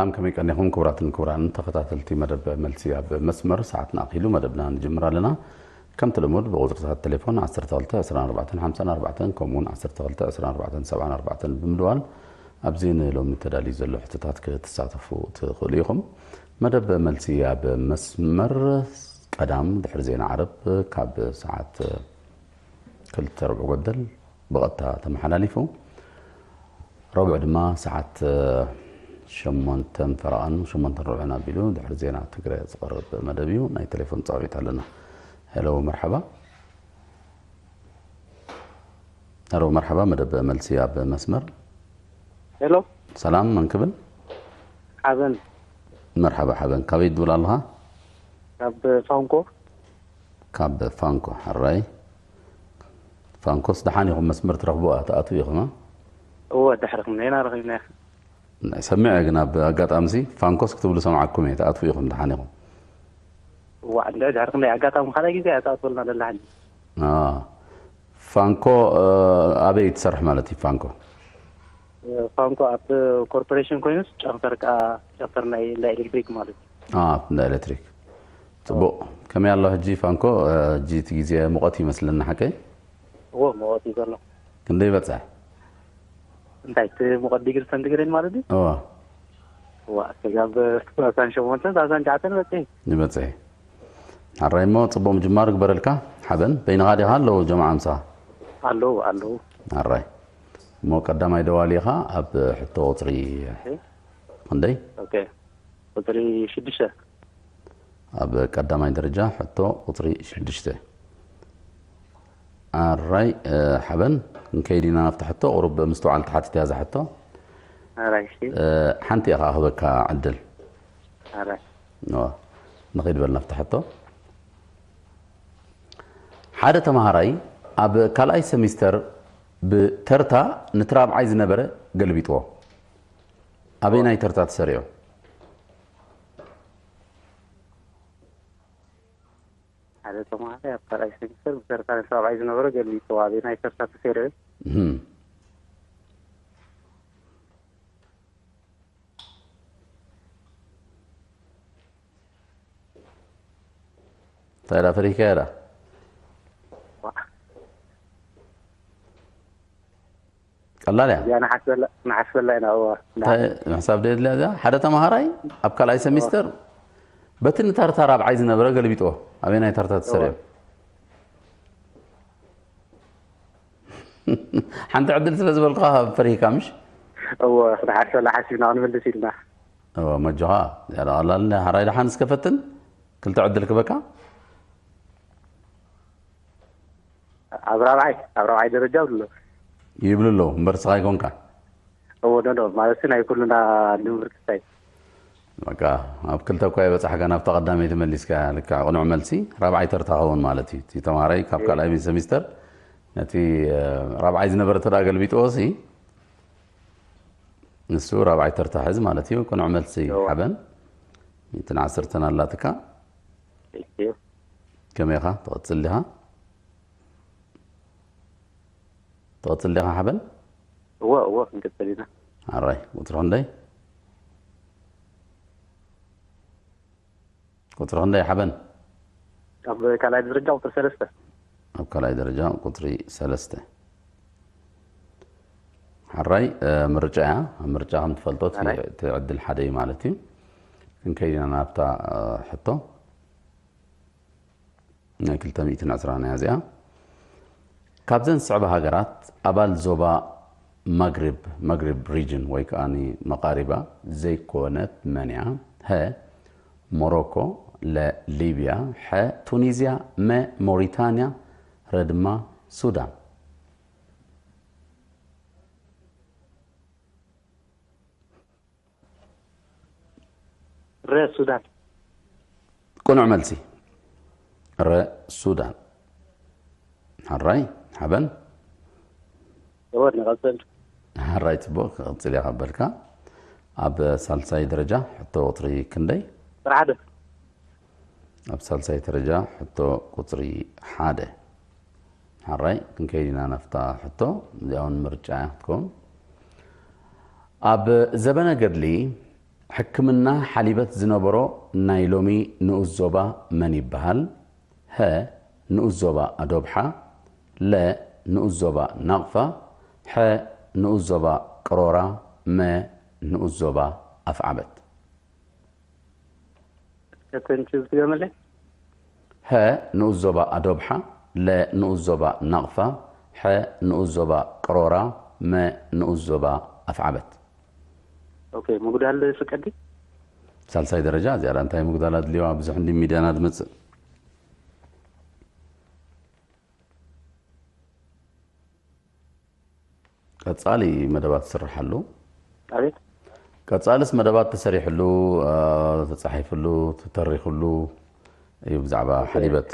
ሰላም፣ ከመይ ቀኒኹም ክቡራትን ክቡራን ተኸታተልቲ መደብ መልሲ ኣብ መስመር? ሰዓትና ኣኺሉ መደብና ንጅምር ኣለና። ከምቲ ልሙድ ብቁጽርታት ቴሌፎን ዓሰርተ ክልተ ዕስራን ኣርባዕተን ሓምሳን ኣርባዕተን ከምኡውን ዓሰርተ ክልተ ዕስራን ኣርባዕተን ሰብዓን ኣርባዕተን ብምድዋል ኣብዚ ንሎሚ ተዳልዩ ዘሎ ሕቶታት ክትሳተፉ ትኽእሉ ኢኹም። መደብ መልሲ ኣብ መስመር ቀዳም ድሕሪ ዜና ዓረብ ካብ ሰዓት ክልተ ርብዒ ጎደል ብቐጥታ ተመሓላሊፉ። ረቡዕ ድማ ሰዓት ሸሞንተን ፈረቓን ሸሞንተን ርብዕን ኣቢሉ ድሕሪ ዜና ትግረ ዝቐርብ መደብ እዩ። ናይ ቴሌፎን ጻውዒት ኣለና። ሄሎ፣ መርሓባ። ሄሎ፣ መርሓባ፣ መደብ መልሲ ኣብ መስመር። ሄሎ። ሰላም፣ መን ክብል? ሓበን። መርሓባ ሓበን፣ ካበይ ትብል ኣለኻ? ካብ ፋንኮ። ካብ ፋንኮ፣ ሕራይ። ፋንኮስ ደሓን ኢኹም፣ መስመር ትረኽቡ ትኣትዉ ኢኹም፣ እ? እወ፣ ድሕርኹም ነይና ረኺብና። ናይ ሰሚዐ ግን ኣብ ኣጋጣሚ ሲ ፋንኮስ ክትብሉ ሰምዓኩም እየ፣ ትኣትዉ ኢኹም፣ ደሓን ኢኹም። እዋ፣ እንደ ድሕርኹም ናይ ኣጋጣሚ ካልኣይ ግዜ እያ ትኣትወልና ደላ ሕጂ። አ፣ ፋንኮ፣ እ፣ ኣበይ ትሰርሕ ማለት እዩ ፋንኮ? ፋንኮ ኣብ ኮርፖሬሽን ኮይኑስ ጨንፈር ከኣ ጨንፈር ናይ እንዳ ኤሌክትሪክ ማለት እዩ። አ፣ እንዳ ኤሌክትሪክ። ጽቡቕ። ከመይ ኣሎ ሕጂ ፋንኮ? እ፣ ሕጂ እቲ ግዜ ሙቐት ይመስለኒ፣ ሓቀይ? እዎ፣ ሙቐት እዩ ዘሎ። ክንደይ ይበጽሕ? እንታይ፣ እቲ ሙቐት ዲግሪ ሰንቲግሬድ ማለት እዩ? እዎ። እዋ፣ ስጋብ ሰላሳን ሸሞንተን፣ ሰላሳን ትሽዓተን በጽሒ። ይበጽሒ። ሓራይ እሞ፣ ጽቡቕ ምጅማር ግበረልካ። ሓበን፣ በይንኻ ዲኻ ኣለዉ ጀማዓ ምሳኻ? ኣለዉ፣ ኣለዉ። ሓራይ። እሞ ቀዳማይ ደዋሊ ኢኻ ኣብ ሕቶ ቁጽሪ እሺ። ክንደይ? ኦኬ። ቁጽሪ ሽዱሽተ። ኣብ ቀዳማይ ደረጃ ሕቶ ቁጽሪ ሽዱሽተ። ኣራይ፣ እ፣ ሓበን፣ ክንከይድ ኢና ናብቲ ሕቶ። ቁሩብ ምስትውዓል ተሓቲት እያ እዛ ሕቶ። ኣራይ፣ እሺ። እ፣ ሓንቲ እየ ከኣ ክህበካ ዕድል። ኣራይ። እወ፣ ንኸይድ በል ናብቲ ሕቶ። ሓደ ተማሃራይ ኣብ ካልኣይ ሰሚስተር ብተርታ ንቲ ራብዓይ ዝነበረ ገልቢጥዎ። ኣበየናይ ተርታ ተሰሪዑ? ሓደ ተማሃራይ ኣብ ካልኣይ ሰሚስተር ብተርታ ንቲ ራብዓይ ዝነበረ ገልቢጥዎ። ኣበየናይ ተርታ ተሰሪዑ? እህም። እንታይ ደኣ ፈሪህካዮ ደኣ? ዋ። ቀላል እያ። እዚኣ ንሓስበላ፣ ንሓስበላ ኢና፣ እዋ። እንታይ ምሕሳብ ደየድልያ እዚኣ? ሓደ ተማሃራይ ኣብ ካልኣይ ሰሚስተር በቲ ንተርታ ራብዓይ ዝነበረ ገልቢጥዎ። ኣበየናይ ተርታ ተሰሪዑ? እዋ። ሓንቲ ዕድል ስለ ዝበልኩኻ ፈሪህካ፣ ምሽ? እዎ፣ ንሓስበላ ሓሲብና ክንምልስ ኢልና። እዎ፣ መጆኻ። ዝያዳ ቀላል እንዳ ሓራይ ደሓን እስከ ፈትን። ክልተ ዕድል ክበካ። ኣብ ራብዓይ፣ ኣብ ራብዓይ ደረጃ ኣሎ። ይብሉ ኣለዉ፣ እምበር ንስኻ ኣይኮንካን። እዎ፣ ዶ፣ ዶ፣ ማለት ናይ ኩልና ንምህርቲ እንታይ? በቃ፣ ኣብ ክልተ እኳ ይበጻሕካ፣ ናብታ ቀዳመይቲ መሊስካ፣ ልክዕ ቅኑዕ መልሲ፣ ራብዓይ ተርታ ኸውን ማለት እዩ። እቲ ተማሃራይ ካብ እየ። ካልኣይ ሰሚስተር ነቲ፣ እ፣ ራብዓይ ዝነበረ ተዳ ገልቢጥዎ ሲ፣ ንሱ ራብዓይ ተርታ ሕዚ ማለት እዩ። ቅኑዕ መልሲ እዎ። ሓበን፣ ሚእትን ዓሰርተን ኣላትካ። እሺ። ከመይ ኢኻ? ትቐጽል ዲኻ? ትቐጽል ዲኻ ሓበን? እወ፣ እወ፣ ክንቅጽል ኢና። ኣራይ፣ ቁጽሪ ክንደይ? ቁጽሪ ክንደይ ሓበን? ኣብ ካልኣይ ደረጃ ቁጽሪ ሰለስተ። ኣብ ካልኣይ ደረጃ ቁጽሪ ሰለስተ። ሓራይ፣ እ፣ ምርጫ እያ። ኣብ ምርጫ ከም ትፈልጦ እቲ፣ ኣራይ። እቲ ዕድል ሓደ እዩ ማለት እዩ። ክንከይድ ኢና ናብታ፣ እ፣ ሕቶ። ናይ ክልተ ሚእትን ዕስራን እያ እዚኣ። ካብዘን ዝስዕባ ሃገራት ኣባል ዞባ ማግሪብ፣ ማግሪብ ሪጅን ወይ ከኣ መቓሪባ ዘይኮነት መን እያ? ሀ፣ ሞሮኮ፣ ለ፣ ሊብያ፣ ሐ፣ ቱኒዝያ፣ መ፣ ሞሪታንያ፣ ረ ድማ ሱዳን። ረ ሱዳን። ቅኑዕ መልሲ። ረ ሱዳን። ሕራይ፣ ሓበን። እወ፣ ንቐጽል። ሕራይ፣ ጽቡቕ፣ ክቕጽል እየ ካብ በልካ። ኣብ ሳልሳይ ደረጃ ሕቶ ቁጽሪ ክንደይ? ቁጽሪ ሓደ። ኣብ ሳልሳይ ደረጃ ሕቶ ቁጽሪ ሓደ። ሕራይ፣ ክንከይድ ኢና ናብታ ሕቶ። እዚኣ እውን ምርጫ እያ ክትከውን። ኣብ ዘበነ ገድሊ ሕክምና ሓሊበት ዝነበሮ ናይ ሎሚ ንኡስ ዞባ መን ይበሃል? ሀ ንኡስ ዞባ ኣዶብሓ፣ ለ ንኡስ ዞባ ናቕፋ፣ ሐ ንኡስ ዞባ ቅሮራ፣ መ ንኡስ ዞባ ኣፍዓበት። ከተንቺ ዝገመለ ሀ ንኡስ ዞባ ኣዶብሓ፣ ለ ንኡስ ዞባ ናቕፋ፣ ሐ ንኡስ ዞባ ቅሮራ፣ መ ንኡስ ዞባ ኣፍዓበት። ኦኬ፣ ምጉዳል ፍቀዲ። ሳልሳይ ደረጃ እዚኣ እንታይ ምጉዳል ኣድልዋ? ብዙሕ እንዲ ሚድያና ዝመጽእ። ቀጻሊ መደባት ትስርሓሉ። ኣቤት። ቀጻልስ መደባት ተሰሪሕሉ፣ አ፣ ተጻሒፍሉ፣ ተተሪኽሉ እዩ። ብዛዕባ ሓሊበት፣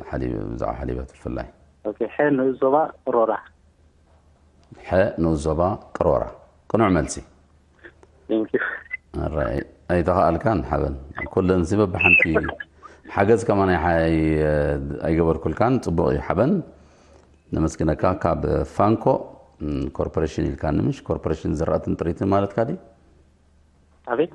ሓሊብ-፣ ብዛዕባ ሓሊበት ብፍላይ። ኦኬ፣ ሐ ንኡስ ዞባ ቅሮራ። ሐ ንኡስ ዞባ ቅሮራ። ቅኑዕ መልሲ። Thank you። ኣራይ፣ ኣይተኸኣልካን ሓበን። ኩለን ሲ በብሓንቲ ሓገዝ ከማን ኣይ-፣ ኣይ-፣ ኣይገበርኩልካን። ጽቡቕ እዩ ሓበን። ነመስግነካ። ካብ ፋንኮ፣ ም፣ ኮርፖሬሽን ኢልካኒ ምሽ? ኮርፖሬሽን ዝራእትን ጥሪትን ማለትካ ድዩ? ኣቤት።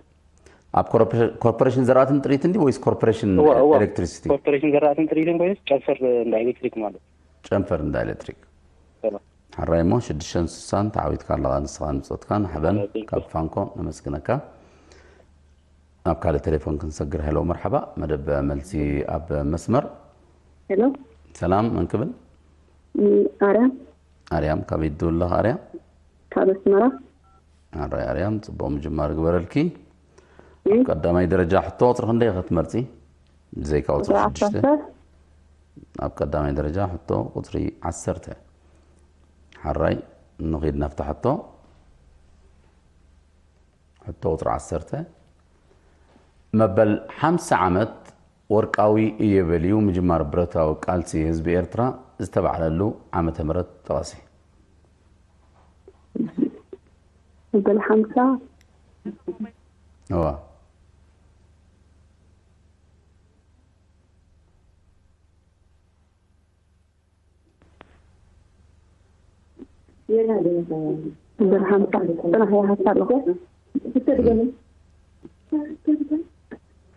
ኣብ ኮርፖሬ-፣ ኮርፖሬሽን ዝራእትን ጥሪትን ድዩ ወይስ ኮርፖሬሽን እወ፣ እወ። ኤሌክትሪሲቲ? ኮርፖሬሽን ዘራእትን ጥሪትን ኮይኑስ ጨንፈር እንዳ ኤሌክትሪክ ማለት። ጨንፈር እንዳ ኤሌክትሪክ። ሰላም። ሓራይ እሞ ሽዱሽተን ስሳን ተዓዊትካ ኣለኻ ንስኻ ንብጾትካን ሓበን። Thank you። ካብ ፋንኮ ነመስግነካ። ናብ ካልእ ቴሌፎን ክንሰግር። ሄሎ መርሓባ፣ መደብ መልሲ ኣብ መስመር። ሄሎ ሰላም፣ መን ክብል? ኣርያም ኣርያም፣ ካበይ ትድውል ኣለኻ ኣርያም? ካብ ኣስመራ። ኣራይ ኣርያም፣ ጽቡቕ ምጅማር ግበረልኪ። ኣብ ቀዳማይ ደረጃ ሕቶ ቁጽሪ ክንደይ ኢኻ ትመርጺ? ብዘይካ ቁጽሪ ቁጽሪ ሽዱሽተ። ዓሰርተ። ኣብ ቀዳማይ ደረጃ ሕቶ ቁጽሪ ዓሰርተ። ሓራይ፣ ንኺድ ናብታ ሕቶ። ሕቶ ቁጽሪ ዓሰርተ። መበል ሓምሳ ዓመት ወርቃዊ ኢዮቤልዩ ምጅማር ብረታዊ ቃልሲ ህዝቢ ኤርትራ ዝተባዕለሉ ዓመተ ምህረት ጥቐሲ። መበል ሓምሳ። እዋ። መበል ሓምሳ። ጽናሕ፣ ይሓታ ኣለኹ።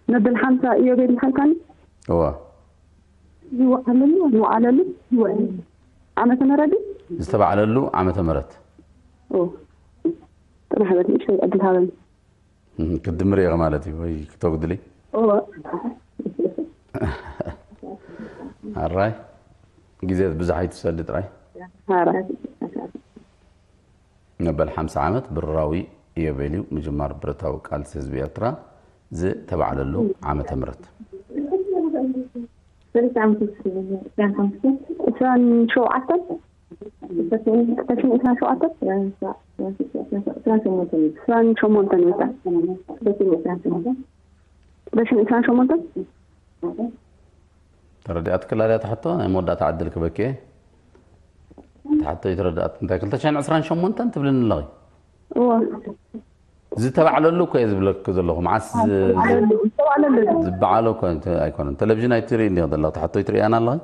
መበል ሓምሳ ኢዮቤል ምሓልካኒ? እዋ። ዝወዓለሉ፣ ዝወዓለሉ፣ ዝወዓለሉ። ዓመተ ምህረት ድዩ? ዝተባዕለሉ ዓመተ ምህረት። ኦ። ጽናሕ በል፣ ንእሽተይ ዕድል ሃበኒ። እም፣ ክትድምር ኢኻ ማለት እዩ ወይ ክተጉድሊ? እወ። ኣራይ፣ ግዜ ብዙሕ ኣይትውሰዲ ጥራይ። ኣራይ። መበል ሓምሳ ዓመት ብሩራዊ ኢዮቤልዩ ምጅማር ብረታዊ ቃልሲ ህዝቢ ኤርትራ ዝተባዕለሉ ዓመተ ምህረት። ዕስራን ሸውዓተን? ዕስራን ሸውዓተን? ዕስራን ሸሞንተን ይወጣ። ዕስራን ሸሞንተን? ተረዲኣትክላ ድያ ትሕቶ? ናይ መወዳእታ ዕድል ክበኪ እየ። ትሕቶ ይተረዳእት። እንታይ ክልተ ሽሕን ዕስራን ሸሞንተን ትብልኒ ኣለኺ? እወ። ዝተባዕለሉ እኮ እየ ዝብለኪ ዘለኹ። መዓስ ዝ-፣ ዝተባዕለሉ። ዝበዓሎ እኮ እንተ-፣ ኣይኮነን። ቴሌቪዥን ኣይትርኢ እንዲኺ ዘለኺ። ትሕቶ ይትርእያና ኣለኺ?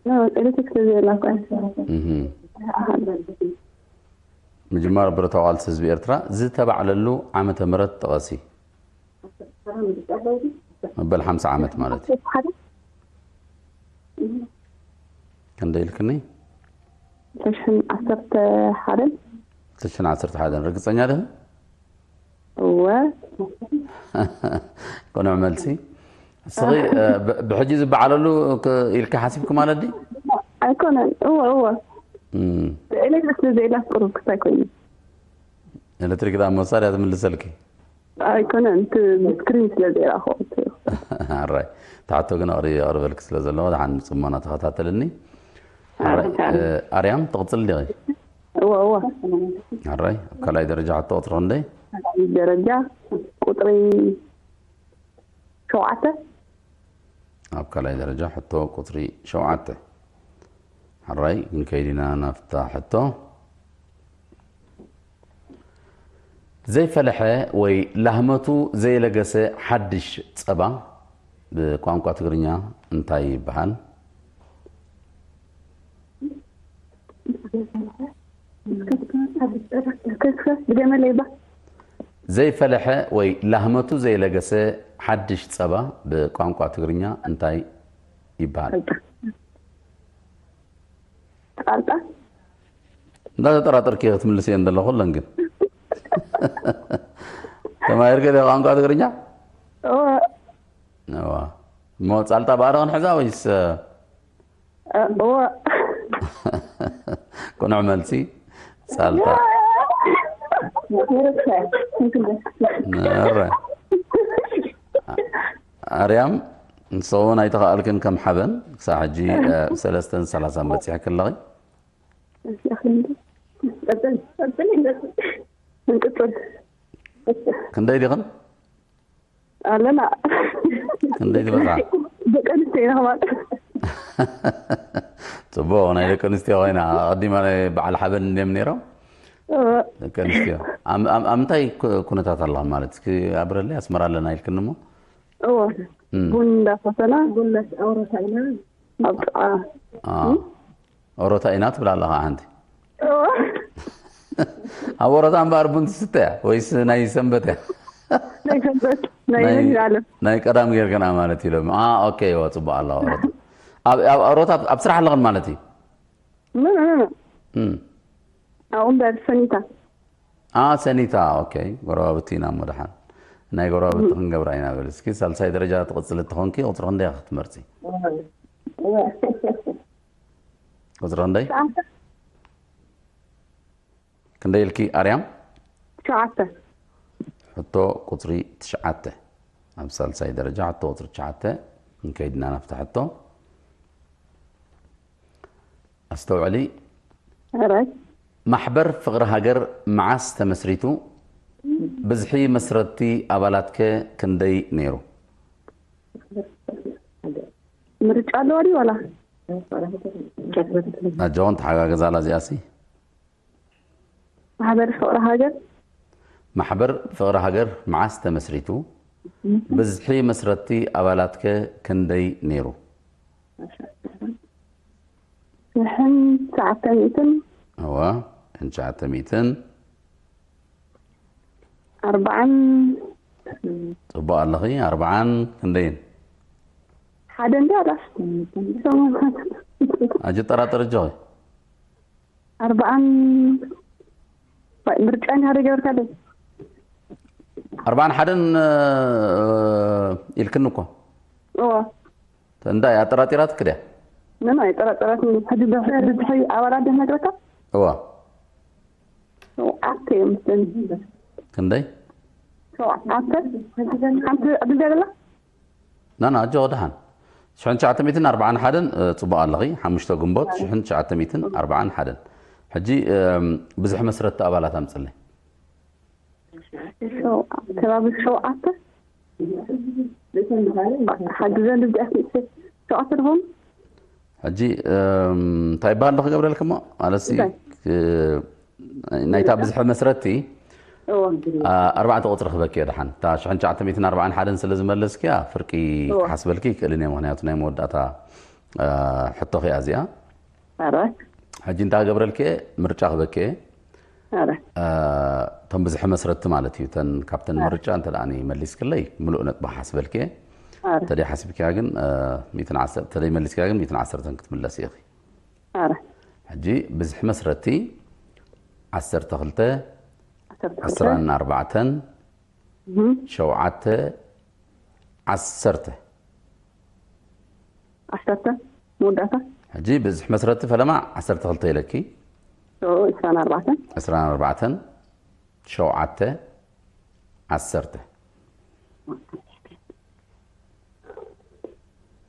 ኖ፣ ኤሌክትሪክ ስለዘየላ እኮ። እህ። ምጅማር ብረታዊ ቃልሲ ህዝቢ ኤርትራ ዝተባዕለሉ ዓመተ ምህረት ጥቐሲ። መበል ሓምሳ ዓመት ማለት እዩ። ክንደይ ኢልክኒ? ክልተ ሽሕን ዓሰርተ ሓደን። ክልተ ሽሕን ዓሰርተ ሓደን። ርግጸኛ ዲኺ? እወ። ቅኑዕ መልሲ። እስኺ፣ እ፣ ብ-፣ ብሕጂ ዝበዓለሉ ክ-፣ ኢልኪ ሓሲብኪ ማለት ድዩ? ኣይኮነን። እወ፣ እወ። እም። ኤሌክትሪክ ስለዘየላ ቁሩብ ክሳይ ኮይኑ። ኤሌክትሪክ ዳ መሳርያ ትምልሰልኪ? ኣይኮነን፣ እቲ ስክሪን ስለዘይረኣኹ። ኣራይ። ትሕቶ ግን ኣቕሪ-፣ ኣቕርበልኪ ስለ ዘለኹ፣ ደሓን ብጽሞና ተኸታተልኒ። ኣራይ፣ ኣራይ። እ፣ ኣርያም፣ ትቕጽል ዲኺ? እወ፣ እወ። ኣራይ፣ ኣብ ካልኣይ ደረጃ ሕቶ ቁጽሪ ክንደይ? ደረጃ ቁጽሪ ሸውዓተ። ኣብ ካልኣይ ደረጃ ሕቶ ቁጽሪ ሸውዓተ። ሕራይ፣ ክንከይድ ኢና ናብታ ሕቶ። ዘይፈለሐ ወይ ላህመቱ ዘየለገሰ ሓድሽ ጸባ ብቋንቋ ትግርኛ እንታይ ይበሃል? ከስከስ ብገመል ይባ። ዘይፈለሐ ወይ ላህመቱ ዘይለገሰ ሓድሽ ጸባ ብቋንቋ ትግርኛ እንታይ ይበሃል? ጣልጣ። እንዳተጠራጠርኪ ክትምልስ እየን ዘለኹ። ኩለን ግን ተማሂርኪ ዶ ቋንቋ ትግርኛ? እዋ። እሞ ጻልጣ ባዕዳ ክንሕዛ ወይስ? እዋ። ቅኑዕ መልሲ ጻልጣ። ኣረ ኣርያም፣ ንስኺ እውን ኣይተኸኣልክን ከም ሓበን። ክሳብ ሕጂ ሰለስተን ሰላሳን በፂሕኪ ኣለኺ። እንቅፅል። ክንደይ ዲኽን? ኣለና። ክንደይ ትበፅሓ? ደቂ ኣንስትዮ ኢና ማለት። ፅቡቅ፣ ናይ ደቂ ኣንስትዮ ኮይና ኣቀዲማ ናይ በዓል ሓበን እንድዮም ነይሮም። ደቂ ኣንስትዮ ኣብ ምንታይ ኩነታት ኣለኹም ማለት እስኪ ኣብረለይ? ኣስመራ ኣለና ኢልክኒ እሞ እዎ ቡን እንዳፈሰና ቡን ኣውረታ ኢና። ኣብ ጥቃ ኦሮታ ኢና ትብል ኣለኻ ሓንቲ። ኣብ ኦሮታ እምበኣር ቡን ትስተ እያ ወይስ ናይ ሰንበት እያ? ናይ ሰንበት ናይ ናይ መድኃኔዓለም። ናይ ቀዳም ጌርክና ማለት ኢሎም። ኦኬ፣ ይዋ ፅቡቅ ኣለዋ ኦሮታ። ኣብ ኣብ ኦሮታ ኣብ ስራሕ ኣለኽን ማለት እዩ? ምን እም። ኣብኡ እምበር ሰኒታ አ ሰኒታ። ኦኬ፣ ጎረባብቲ ኢና እሞ ደሓን ናይ ጎረባብቲ ክንገብራ ኢና። በል እስኪ ሳልሳይ ደረጃ ትቕፅሊ ተኾንኪ ቁፅሪ ክንደይ ክትመርፂ? ቁፅሪ ክንደይ? ክንደይ ኢልኪ ኣርያም? ሸውዓተ ሕቶ ቁፅሪ ትሽዓተ። ኣብ ሳልሳይ ደረጃ ሕቶ ቁፅሪ ትሽዓተ እንከይድና ናብቲ ሕቶ። ኣስተውዕሊ። ሕራይ ማሕበር ፍቕሪ ሃገር መዓስ ተመስሪቱ? ብዝሒ መስረትቲ ኣባላትከ ክንደይ ነይሩ? ምርጫ ኣለዋ ድዩ ዋላ? ኣጆኹን ተሓጋገዛላ እዚኣሲ። ማሕበር ፍቕሪ ሃገር ማሕበር ፍቕሪ ሃገር መዓስ ተመስሪቱ? ብዝሒ መስረትቲ ኣባላትከ ክንደይ ነይሩ? ሽሕን ትሽዓተ ሚእትን እዋ ሽሕን ትሽዓተ ሚእትን ኣርባዓን ጽቡቕ ኣለኺ። ኣርባዓን ክንደይን? ሓደ እንዲ ኣላስ ኣጀጠራጠር እጆኺ። ኣርባዓን ምርጫ እንዲ ሓደ ገበርካለይ ኣርባዓን ሓደን ኢልክኒ እኮ። እዎ እንታይ ኣጠራጢራትክ ድያ? ምን ኣይጠራጠራትኒ። ሕጂ ብዝሒ ኣባላት ድያ ነግረካ? እዋ ሸውዓተ እዮም ምስለኒ። ክንደይ? ሸውዓተ ሓንቲ ዕድል ደለላ? ናና ኣጆ ደሓን። ሽሕን ትሽዓተ ሚእትን ኣርባዓን ሓደን ጽቡቕ ኣለኺ። ሓሙሽተ ግንቦት ሽሕን ትሽዓተ ሚእትን ኣርባዓን ሓደን። ሕጂ ብዝሒ መስረትቲ ኣባላት ኣምጽለይ። ከባቢ ሸውዓተ ሓግዘን ርድኣት ንእሰይ ሸውዓተ ድኾኑ ሕጂ እንታይ ይበሃል ዶ ክገብረልክሞ ማለትሲ ናይታ ብዝሒ መስረቲ ኣርባዕተ ቁፅሪ ክበኪ እየ ደሓን እታ ሽሕን ትሽዓተ ሚእትን ኣርባዓን ሓደን ስለ ዝመለስክያ ፍርቂ ክሓስበልኪ ይክእልን እየ ምክንያቱ ናይ መወዳእታ ሕቶ ኪያ እዚኣ ሕጂ እንታይ ክገብረልኪ እየ ምርጫ ክበኪ እየ እቶም ብዝሒ መስረቲ ማለት እዩ እተን ካብተን ምርጫ እንተ ደኣ መሊስክለይ ምሉእ ነጥቢ ክሓስበልኪ እየ ተደይ ሓሲብክያ ግን ሚእትን ዓሰርተ ተደይ መሊስክያ ግን ሚእትን ዓሰርተን ክትምለስ ኢኺ ሕጂ ብዝሒ መስረቲ ዓሰርተ ክልተ ዓሰርተ ክልተ ዓስራን ኣርባዕተን ሸውዓተ ዓሰርተ ዓሰርተ መወዳእታ ሕጂ ብዝሒ መስረቲ ፈለማ ዓሰርተ ክልተ ኢለኪ ዕስራን ኣርባዕተን ዕስራን ኣርባዕተን ሸውዓተ ዓሰርተ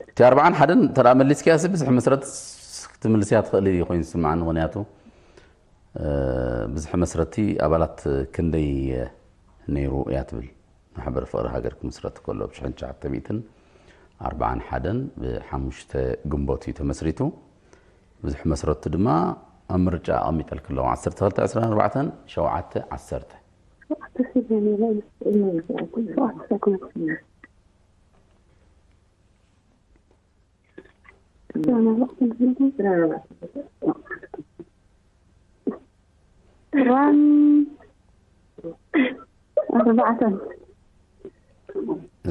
እቲ ኣርባዓን ሓደን እንተ መሊስክያ ሲ ብዝሒ መስረት ክትምልስያ ትኽእል እዩ ኮይኑ ዝስምዓኒ ምክንያቱ ብዝሒ መስረቲ ኣባላት ክንደይ ነይሩ እያ ትብል ማሕበር ፍቕሪ ሃገር ክምስረት ከሎ ብ ሽሕን ትሽዓተ ሚእትን ኣርባዓን ሓደን ብሓሙሽተ ግንቦት እዩ ተመስሪቱ ብዙሒ መስረቱ ድማ ኣብ ምርጫ ኣቐሚጠልኪ ኣለኹ ዓሰርተ ክልተ ዕስራን ኣርባዕተን ሸውዓተ ዓሰርተ ራን ኣርባዕተን።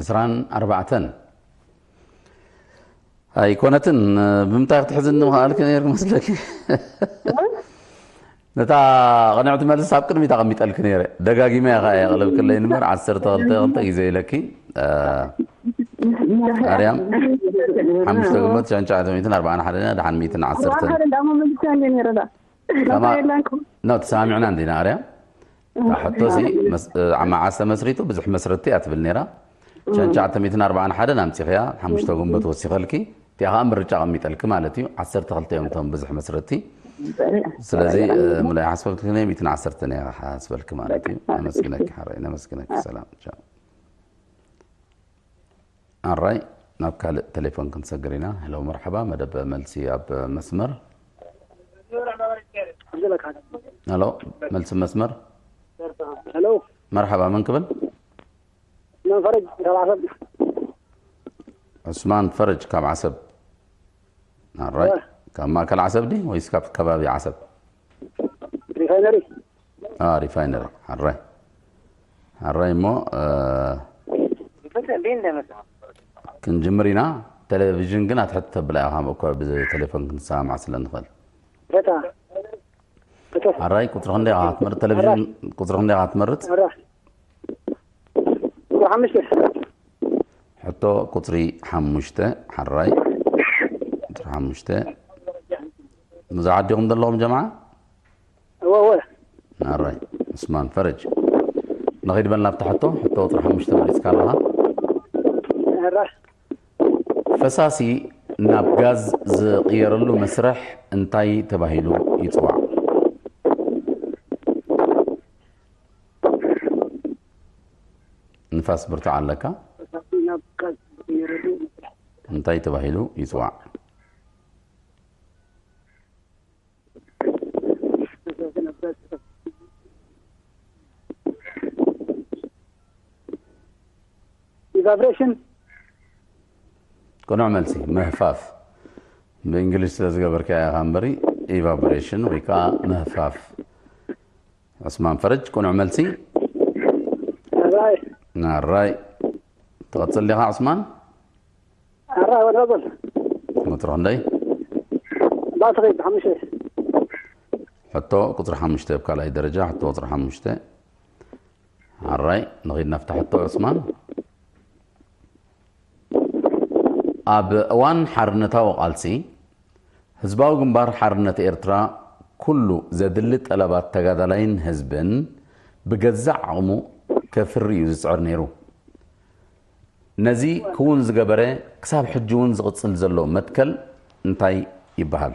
ዕስራን ኣርባዕተን ኣይኮነትን። ብምንታይ ክትሕዝኒ ምኽኣልኪ ነይሩ መስለኪ? ነታ ቅንዕቲ መልስ ኣብ ቅድሚት ኣቐሚጠልኪ ነይረ። ደጋጊመ እየ ኸኣ የቕለብክለይ እምበር፣ ዓሰርተ ክልተ ክልተ ግዜ ኢለኪ። ኣርያም ሓሙሽተ ግንቦት ሸንቻ ሚእትን ኣርባዓን ሓደን እያ፣ ደሓን ሚእትን ዓሰርተን። ኣርባዕን ሓደን ደኣ መመልስያ እንደ ነይረ ደኣ። ከማ የላንኩም። ኖ፣ ተሰማሚዕና እንዲና ኣርያም። እታ ሕቶሲ መስ-፣ እ፣ ኣብ መዓስ ተመስሪቱ? ብዙሕ መስረቲ እያ ትብል ነይራ። ሸንቻ ሚእትን ኣርባዓን ሓደን ኣምጺኽያ፣ ሓሙሽተ ግንቦት ወሲኸልኪ። እቲኣ ኸኣ ምርጫ ኣቐሚጠልኪ ማለት እዩ። ዓሰርተ ክልተ እዮም እቶም ብዙሕ መስረቲ። ስለዚ፣ እ፣ ምሉእ ሓስበልኪ ነይ ሚእትን ዓሰርተን እያ ሓስበልኪ ማለት እዩ። ነመስግነኪ ሓራይ፣ ነመስግነኪ። ሰላም፣ ቻው። ኣራይ፣ ናብ ካልእ ቴሌፎን ክንሰግር ኢና። ሄሎ፣ መርሓባ፣ መደብ መልሲ ኣብ መስመር። ሄሎ፣ መልሲ መስመር። ሄሎ። መርሓባ፣ መን ክብል? ዑስማን ፈረጅ ካብ ዓሰብ። ዑስማን ፈረጅ ካብ ዓሰብ። ኣራይ፣ እወ። ካብ ማእከል ዓሰብ ድዩ ወይስ ካብ ከባቢ ዓሰብ? ሪፋይነሪ። አ፣ ሪፋይነሪ። ኣራይ። ኣራይ እሞ፣ እ፣ ክንጅምር ኢና። ቴሌቪዥን ግን ኣትሕት ተብላ ኢኻ፣ እኮ ብቴሌፎን ክንሰማማዕ ስለ ንኽእል። በታ። በታ። ኣራይ፣ ቁጽሪ ክንደይ ኢኻ ክትመርጽ? ቴሌቪዥን ኣራይ። ቁጽሪ ክንደይ ኢኻ ክትመርጽ? ኣራይ። ቁጽሪ ሓሙሽተ። ሕቶ ቁጽሪ ሓሙሽተ፣ ሓራይ። ቁጽሪ ሓሙሽተ። ብዙሓት ዲኹም ዘለኹም ጀምዓ? እወ፣ እወ። ኣራይ፣ ዑስማን ፈረጅ። ንኺድ በል ናብታ ሕቶ፣ ሕቶ ቁጽሪ ሓሙሽተ መሪጽካ ኣለኻ። ኣራይ። ፈሳሲ ናብ ጋዝ ዝቕየረሉ መስርሕ እንታይ ተባሂሉ ይጽዋዕ? ንፋስ ብርቱዕ ኣለካ። ፈሳሲ ናብ ጋዝ ዝቕየረሉ መስርሕ። እንታይ ተባሂሉ ይጽዋዕ? ኢቫፖሬሽን። ቅኑዕ መልሲ፣ ምህፋፍ። ብእንግሊሽ ስለ ዝገበርካዮ ኢኻ እምበሪ፣ ኢቫፖሬሽን ወይ ከዓ ምህፋፍ። ዑስማን ፈረጅ፣ ቅኑዕ መልሲ። ኣራይ። ኣራይ። ትቐጽል ዲኻ ዑስማን? ኣራይ ወደ በል። ቁጽሪ ክንደይ? ባትሪ ሓሙሽተ። ሕቶ ቁጽሪ ሓሙሽተ ኣብ ካልኣይ ደረጃ፣ ሕቶ ቁጽሪ ሓሙሽተ። ኣራይ፣ ንኺድ ናብታ ሕቶ ዑስማን። ኣብ እዋን ሓርነታዊ ቃልሲ፣ ህዝባዊ ግንባር ሓርነት ኤርትራ ኩሉ ዘድሊ ጠለባት ተጋዳላይን ህዝብን ብገዛእ ዓቕሙ ከፍሪ እዩ ዝጽዕር ነይሩ። ነዚ ክውን ዝገበረ ክሳብ ሕጂ እውን ዝቕጽል ዘሎ መትከል እንታይ ይበሃል?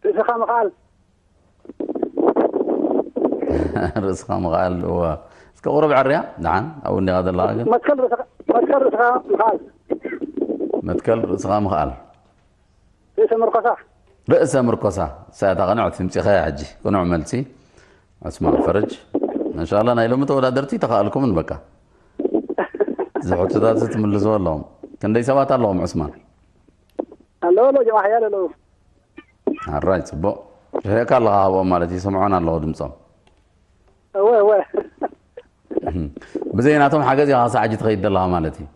ርእስኻ ምኽኣል። ርእስኻ ምኽኣል፣ እወ። እስከ ቁሩብ ዕርያ፣ ደሓን፣ ኣብኡ እንዲኻ ዘለኻ ግን። መትከል ርእስኻ፣ መትከል ርእስኻ ምኽኣል። መትከል ርእስኻ ምኽኣል። ርእሰ ምርኮሳ። ርእሰ ምርኮሳ። ሳያታ ቅንዕቲ ምጺኻያ ሕጂ። ቅኑዕ መልሲ። ዑስማን ፈረጅ። ማሻኣላ፣ ናይ ሎሚ ተወዳደርቲ ተኻእልኩምን በቃ። እዚ ሕቶታት እዚ ትምልስዎ ኣለኹም። ክንደይ ሰባት ኣለኹም ዑስማን? ኣለዉ፣ ኣለዉ፣ ጀማዓ ሓያል ኣለዉ። ኣራይ፣ ጽቡቕ። ርሒቕካ ኣለኻ ካብኦም ማለት እዩ፣ ይሰምዑን ኣለዉ ድምጾም። እወ፣ እወ። እህም። ብዘይ ናቶም ሓገዝ ኢኻ ክሳዕ ሕጂ ትኸይድ ዘለኻ ማለት እዩ።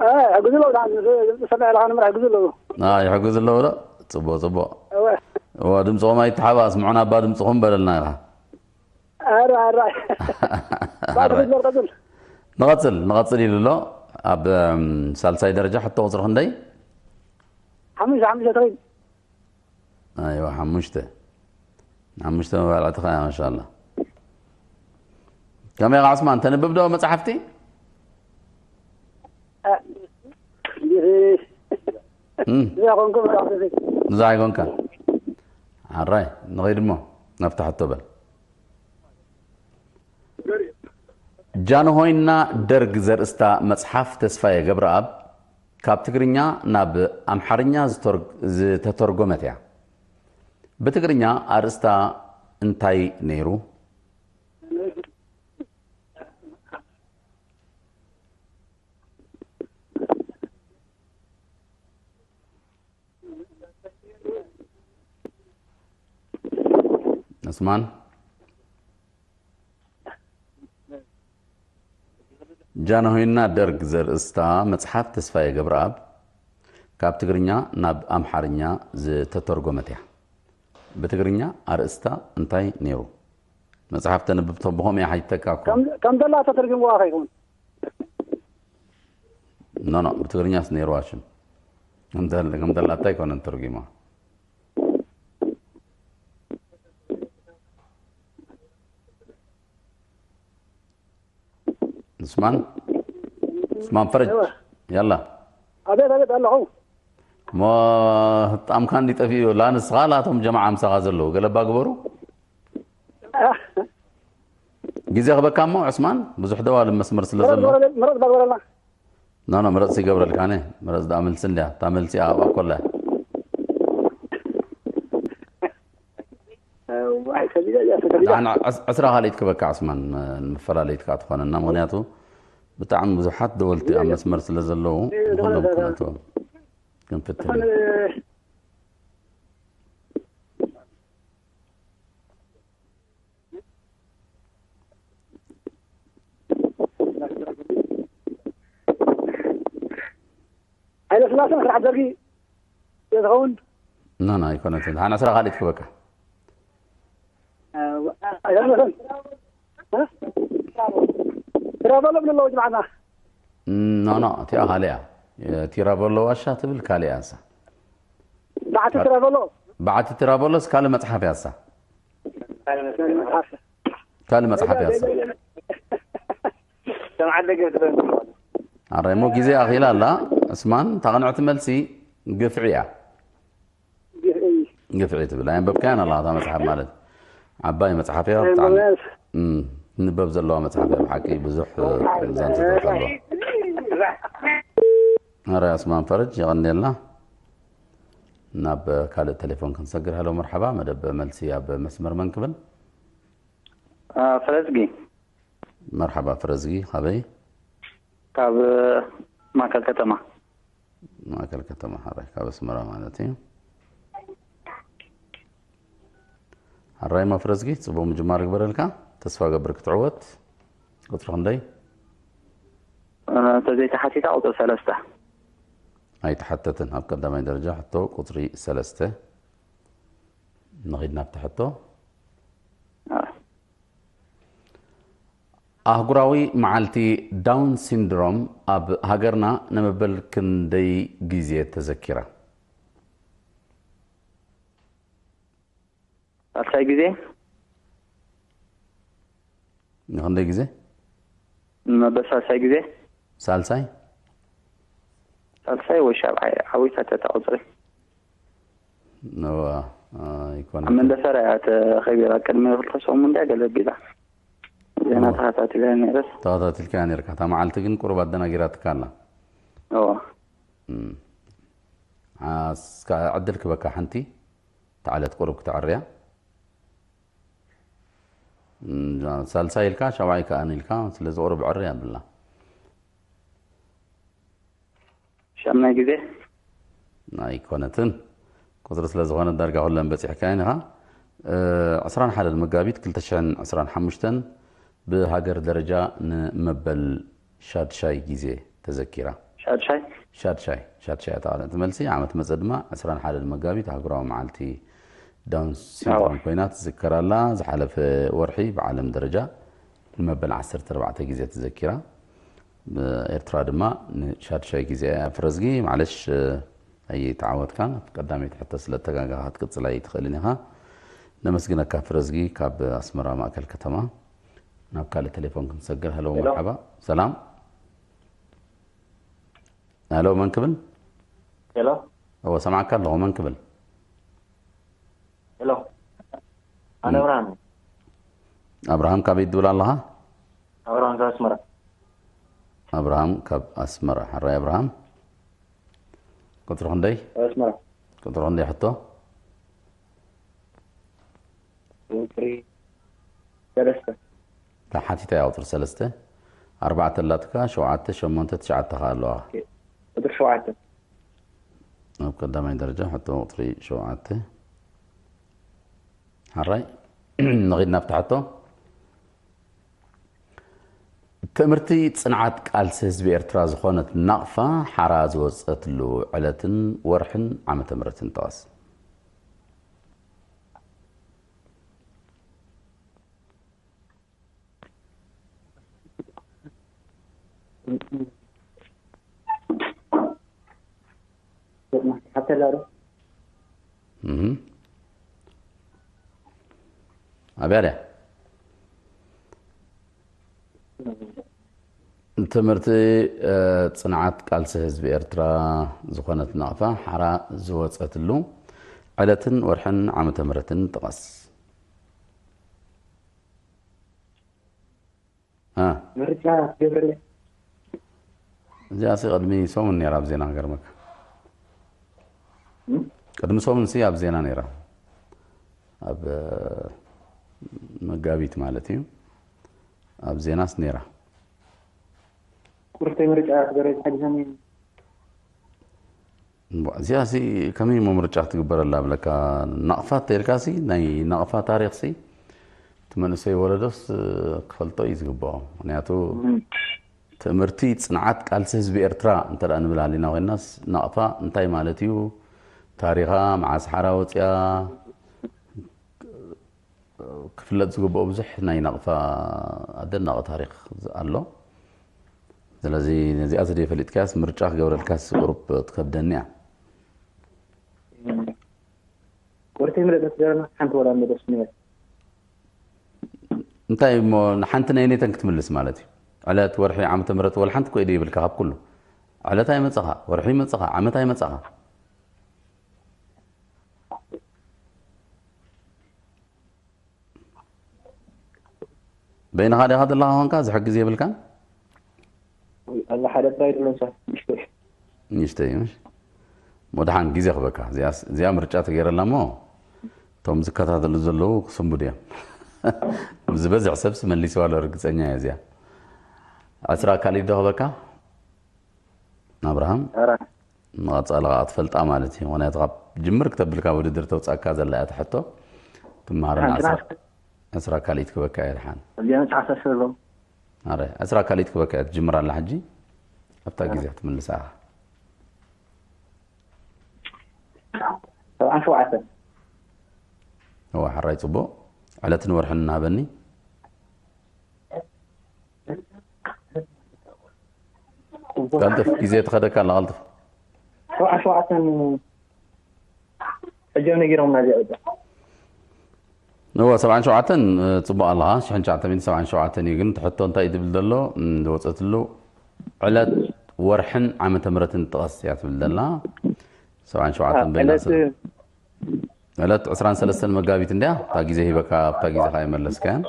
እ፣ ይሕግዙ ኣለዉ፣ ደሓን፣ ድምጺ ሰምዕ ኢልካ ንምር ይሕግዙ ኣለዉ። አ፣ ይሕግዙ ኣለዉ ዶ? ጽቡቕ፣ ጽቡቕ። እወ። እወ፣ ድምጽኹም ኣይተሓባእ፣ ስምዑና እባ ድምጽኹም በለልና ኢኻ። ኣረ፣ ኣረ። ኣረ። ባዕሉ ቀጽል። ንቐጽል፣ ንቐጽል ኢሉ ኣሎ። ኣብ፣ እም፣ ሳልሳይ ደረጃ ሕቶ ቁጽሪ ክንደይ? ሓሙሽተ፣ ሓሙሽተ ትኸይድ። ኣይዋ፣ ሓሙሽተ። ሓሙሽተ መባልዕቲ ኸኣ፣ ማሻኣላ። ከመይ ኢኻ ዑስማን፣ ተንብብ ዶ መጻሕፍቲ? እ፣ እም። እዚኣ ኮንኩ መጻሕፍቲ። ብዙሕ ኣይኮንካ። ኣራይ፣ ንኸይድ እሞ፣ ናብታ ሕቶ በል። ጃንሆይና ደርግ ዘርእስታ መጽሓፍ ተስፋዬ ገብረኣብ ካብ ትግርኛ ናብ ኣምሓርኛ ዝተርግ-፣ ዝተተርጎመት እያ። ብትግርኛ ኣርእስታ እንታይ ነይሩ? ዕስማን። ጃንሆይና ደርግ ዘርእስታ መጽሓፍ ተስፋዬ ገብረኣብ ካብ ትግርኛ ናብ ኣምሓርኛ ዝተተርጎመት እያ። ብትግርኛ ኣርእስታ እንታይ ነይሩ? መጽሓፍ ተንብብ ተቦኹም እያ ሓይተካ እኮ። ከም ከም ዘላ ተተርጉምዋ ከይኮን። ኖ ኖ፣ ብትግርኛስ ነይርዋ ሽም። ከም ዘል- ከም ዘላታ ኣይኮነን ተርጉማ። ዑስማን፣ ዑስማን ፈረጅ፣ ያላ። ኣቤት ኣቤት ኣለኹ። እሞ ጣምካ እንዲ ጠፊኡ ላ ንስኻ ላቶም ጀማዓ ምሳኻ ዘለዉ ገለባ ግበሩ። ግዜ ክበካ እሞ ዑስማን፣ ብዙሕ ደዋል መስመር ስለ ዘሎ። ምረጥ ባግበረልና። ኖ ኖ፣ ምረጽ ይገብረልካ ነ። ምረጽ ደኣ መልሲ እንድያ። እታ መልሲ ኣብኣ ኮላ። ዋይ ከቢዳ እያ ከቢዳ። ንዓና ዕስ- ዕስራ ካልኢት ክበካ ዑስማን፣ መ- ንመፈላለይት ከኣ ትኾነና። ምኽንያቱ ብጣዕሚ ብዙሓት ደወልቲ ኣብ መስመር ስለ ዘለዉ፣ ንኹሎም ክነእትዎም ክንፍትን። ሃይለ ስላሰ ስራሕ ደርጊ ስለ ዝኸውን ና ና ኣይኮነትን። ሓና ስራ ካልኢት ክበካ። ኣይኮነትን። ትራበሎ ብለለዎ ጅማዕና ኖ ኖ፣ እቲኣ ካልእ እያ። ቲራበሎ ዋሻ ትብል ካልእ እያ እሳ። ባዕቲ ትራበሎ በዓቲ ቲራበሎስ ካልእ መጽሓፍ እያ እሳ። ካልእ መጽሓፍ እያ እሳ። ኣራይ እሞ ግዜ ኣኺላ ኣላ። ዕስማን፣ እታ ቅንዕቲ መልሲ ግፍዒ እያ። ግፍዒ ትብል ኣየንበብካያን ኣላ። እታ መጽሓፍ ማለት ዓባይ መጽሓፍ እያ። ብጣዕሚ እም፣ ትንበብ ዘለዋ መጽሓፍ እያ። ብሓቂ ብዙሕ ዛንታታት ኣለዋ። ኣረ ኣስማን ፈረጅ የቐንየልና። ናብ ካልእ ቴሌፎን ክንሰግር። ሃሎ መርሓባ፣ መደብ መልሲ ኣብ መስመር መን ክብል? ፈረዝጊ። መርሓባ ፈረዝጊ፣ ካበይ? ካብ ማእከል ከተማ። ማእከል ከተማ፣ ሓራይ ካብ ኣስመራ ማለት እዩ። ሓራይ መፍረዝጊ፣ ጽቡቕ ምጅማር ይግበረልካ። ተስፋ ገብር ክትዕወት። ቁጽሪ ክንደይ? ተዘይተሓቲታ ቁጽሪ ሰለስተ። ኣይተሓተትን። ኣብ ቀዳማይ ደረጃ ሕቶ ቁጽሪ ሰለስተ። ንኺድ ናብቲ ሕቶ። ኣህጉራዊ መዓልቲ ዳውን ሲንድሮም ኣብ ሃገርና ንመበል ክንደይ ግዜ ተዘኪራ? ሳልሳይ ግዜ። ንክንደይ ግዜ? ንመበል ሳልሳይ ግዜ። ሳልሳይ? ሳልሳይ ወይ ሻብዓይ ዓዊታ ተታ ቁፅሪ። ነዋ ኣይኮነ። ኣብ መንደፈራ እያ ተኸቢራ። ቅድሚ ክልተ ሰሙን እንድያ ገለ ኣቢላ። ዜና ተኸታቲለ ነይረስ። ተኸታቲልካያ ነይርካ። እታ መዓልቲ ግን ቁሩብ ኣደናጊራትካ ኣላ። እዎ። እም። ኣስካ ዕድል ክበካ ሓንቲ። እታ ዕለት ቁሩብ ክተዕርያ። እም፣ ሳልሳይ ኢልካ፣ ሻብዓይ ከኣ ኢልካ፣ ስለዚ ቁሩብ ዕርያ ኣብላ። ሻምናይ ግዜ። ኣይኮነትን። ቁጽሪ ስለ ዝኾነ ዳርጋ ኩለን በጺሕካየን ኢኻ። እ፣ ዕስራን ሓደን መጋቢት ክልተ ሽሕን ዕስራን ሓሙሽተን ብሃገር ደረጃ ንመበል ሻድሻይ ግዜ ተዘኪራ። ሻድሻይ። ሻድሻይ፣ ሻድሻይ እያ እታ ቅንዕቲ መልሲ። ዓመት መጸ ድማ ዕስራን ሓደን መጋቢት ኣህጉራዊ መዓልቲ ዳውን ሲንድሮም ኮይና ትዝከር ኣላ። ዝሓለፈ ወርሒ ብዓለም ደረጃ ንመበል ዓሰርተ ኣርባዕተ ግዜ ተዘኪራ። ኤርትራ ድማ ንሻድሻይ ግዜ እያ። ፍረዝጊ፣ ማዕለሽ፣ ኣይተዓወትካን። ኣብ ቀዳመይቲ ሕቶ ስለ እተጋጋኻ ክትቅጽል ኣይትኽእልን ኢኻ። ነመስግነካ ፍረዝጊ ካብ ኣስመራ ማእከል ከተማ። ናብ ካልእ ቴሌፎን ክንሰግር። ሄሎ፣ ሄሎ። መርሓባ። ሰላም። ሄሎ፣ መን ክብል? ሄሎ። እወ፣ ሰማዕካ ኣለኹ። መን ክብል? ሄሎ። ኣነ እም። ኣብርሃም። ኣብርሃም፣ ካበይ ትብል ኣለኻ? ኣብርሃም ካብ ኣስመራ። ኣብርሃም ካብ ኣስመራ። ሕራይ ኣብርሃም። ቁጽሪ ክንደይ? ኣስመራ። ቁጽሪ ክንደይ ሕቶ? ቁጽሪ ሰለስተ። ተሓቲታ እያ ቁጽሪ ሰለስተ። ኣርባዕተ ኣላትካ፣ ሸውዓተ፣ ሸሞንተ፣ ትሽዓተ ከኣ ኣለዋ። ኦኬ። ቁጽሪ ሸውዓተ። ኣብ ቀዳማይ ደረጃ ሕቶ ቁጽሪ ሸውዓተ። ሕራይ። ንኺድ ናብቲ ሕቶ። ትእምርቲ ጽንዓት ቃልሲ ህዝቢ ኤርትራ ዝኾነት ናቕፋ ሓራ ዝወጸትሉ ዕለትን ወርሕን ዓመተ ምህረትን ጥቐስ። ሓተላ ዶ? እህ። ኣብያ ድያ? ትምህርቲ፣ እ፣ ጽንዓት ቃልሲ ህዝቢ ኤርትራ ዝኾነት ናቕፋ ሓራ ዝወጸትሉ ዕለትን ወርሕን ዓመተ ምህረትን ጥቐስ። እ። ምርጫ ትገብር? እዚኣሲ ቅድሚ ሰሙን ነይራ ኣብ ዜና፣ ክገርመካ። እም? ቅድሚ ሰሙንሲ ኣብ ዜና ነይራ። ኣብ፣ እ፣ መጋቢት ማለት እዩ። ኣብ ዜናስ ነይራ። ቁርተይ ምርጫ ትገብር? ሓዲሰኒ። እምቧ፣ እዚኣሲ ከመይ እሞ ምርጫ ክትግበረላ ብለካ? ናቕፋ ተልካሲ፣ ናይ ናቕፋ ታሪኽሲ እቲ መንእሰይ ወለዶስ ክፈልጦ እዩ ዝግብኦ። ምኽንያቱ ትእምርቲ ጽንዓት ቃልሲ ህዝቢ ኤርትራ እንተ ደኣ ንብል ሃሊና ኮይናስ፣ ናቕፋ እንታይ ማለት እዩ? ታሪኻ፣ መዓስ ሓራ ወጽያ፣ ክፍለጥ ዝግብኦ ብዙሕ ናይ ናቕፋ ኣደናቒ ታሪኽ ኣሎ። ስለዚ ነዚኣ ስደይ ፈሊጥካያስ ምርጫ ክገብረልካስ ቁሩብ ትከብደኒ እያ። ቁርተይ ምረጥ ክትገብረና ሓንቲ ወላ እንዶ ደስ ምበል። እንታይ እሞ ንሓንቲ ናይ ኔተን ክትምልስ ማለት እዩ? ዕለት፣ ወርሒ፣ ዓመተ ምህረት ወላ ሓንቲ እኮ ኢደ ይብልካ ካብ ኩሉ። ዕለት ኣይመጸኻ፣ ወርሒ ይመጸኻ፣ ዓመት ኣይመጸኻ። በይንኻ ዲኻ ዘለኻ ኮንካ ዝሕግዝ የብልካን? ኣላ ሓደ ጥራይ ደሎ፣ ንሳ ንእሽተይ። ንእሽተይ፣ ምሽ? እሞ ደሓን ግዜ ክበካ። እዚኣ፣ እዚኣ ምርጫ ተገይረላ እሞ እቶም ዝከታተሉ ዘለዉ ክስንብዱ እዮም። ዝበዝሕ ሰብስ መሊስዋ ኣሎ፣ ርግጸኛ እየ እዚኣ። ዕስራ ካሊድ ዶ ክበካ? ኣብርሃም? ኧረ። ንቐጻሊ ኸኣ ትፈልጣ ማለት እዩ። ምኽንያቱ ካብ ጅምር ክተብል ካብ ውድድር ተውጻእካ ዘላ እያ እታ ሕቶ። ትመሃረና ሓንቲ ዕስራ፣ ናት- ዕስራ ካሊድ ክበካ እያ ደሓን። እዚኣ መጽሓፍ ሰስሎ። ኣረ፣ ዕስራ ካሊድ ክበካ እያ፣ ትጅምር ኣላ ሕጂ። ኣብታ ግዜ ክትምልሳ ኢኻ። ሰብዓን ሸውዓተን። እዋ፣ ሕራይ ጽቡቕ። ዕለትን ወርሕን እናሃበኒ። ቀልጥፍ፣ ግዜ ትኸደካ ኣላ፣ ቀልጥፍ። ሰብዓን ሸውዓተን ሕጂ ነጊሮምና እዚኣ በቃ። እወ፣ ሰብዓን ሸውዓተን፣ እ፣ ጽቡቕ ኣለኻ። ሽሕን ትሽዓተ ሚእትን ሰብዓን ሸውዓተን እዩ፣ ግን ትሕቶ እንታይ ትብል ዘሎ? እም፣ ዝወጸትሉ ዕለት፣ ወርሕን ዓመተ ምህረትን ጥቐስ እያ ትብል ዘላ። ሰብዓን ሸውዓተን በይና ዕለት ሰብ ዕለት ዕስራን ሰለስተን መጋቢት እንድያ፣ እታ ግዜ ሂበካ፣ ኣብታ ግዜ ኸኣ ይመለስካያን።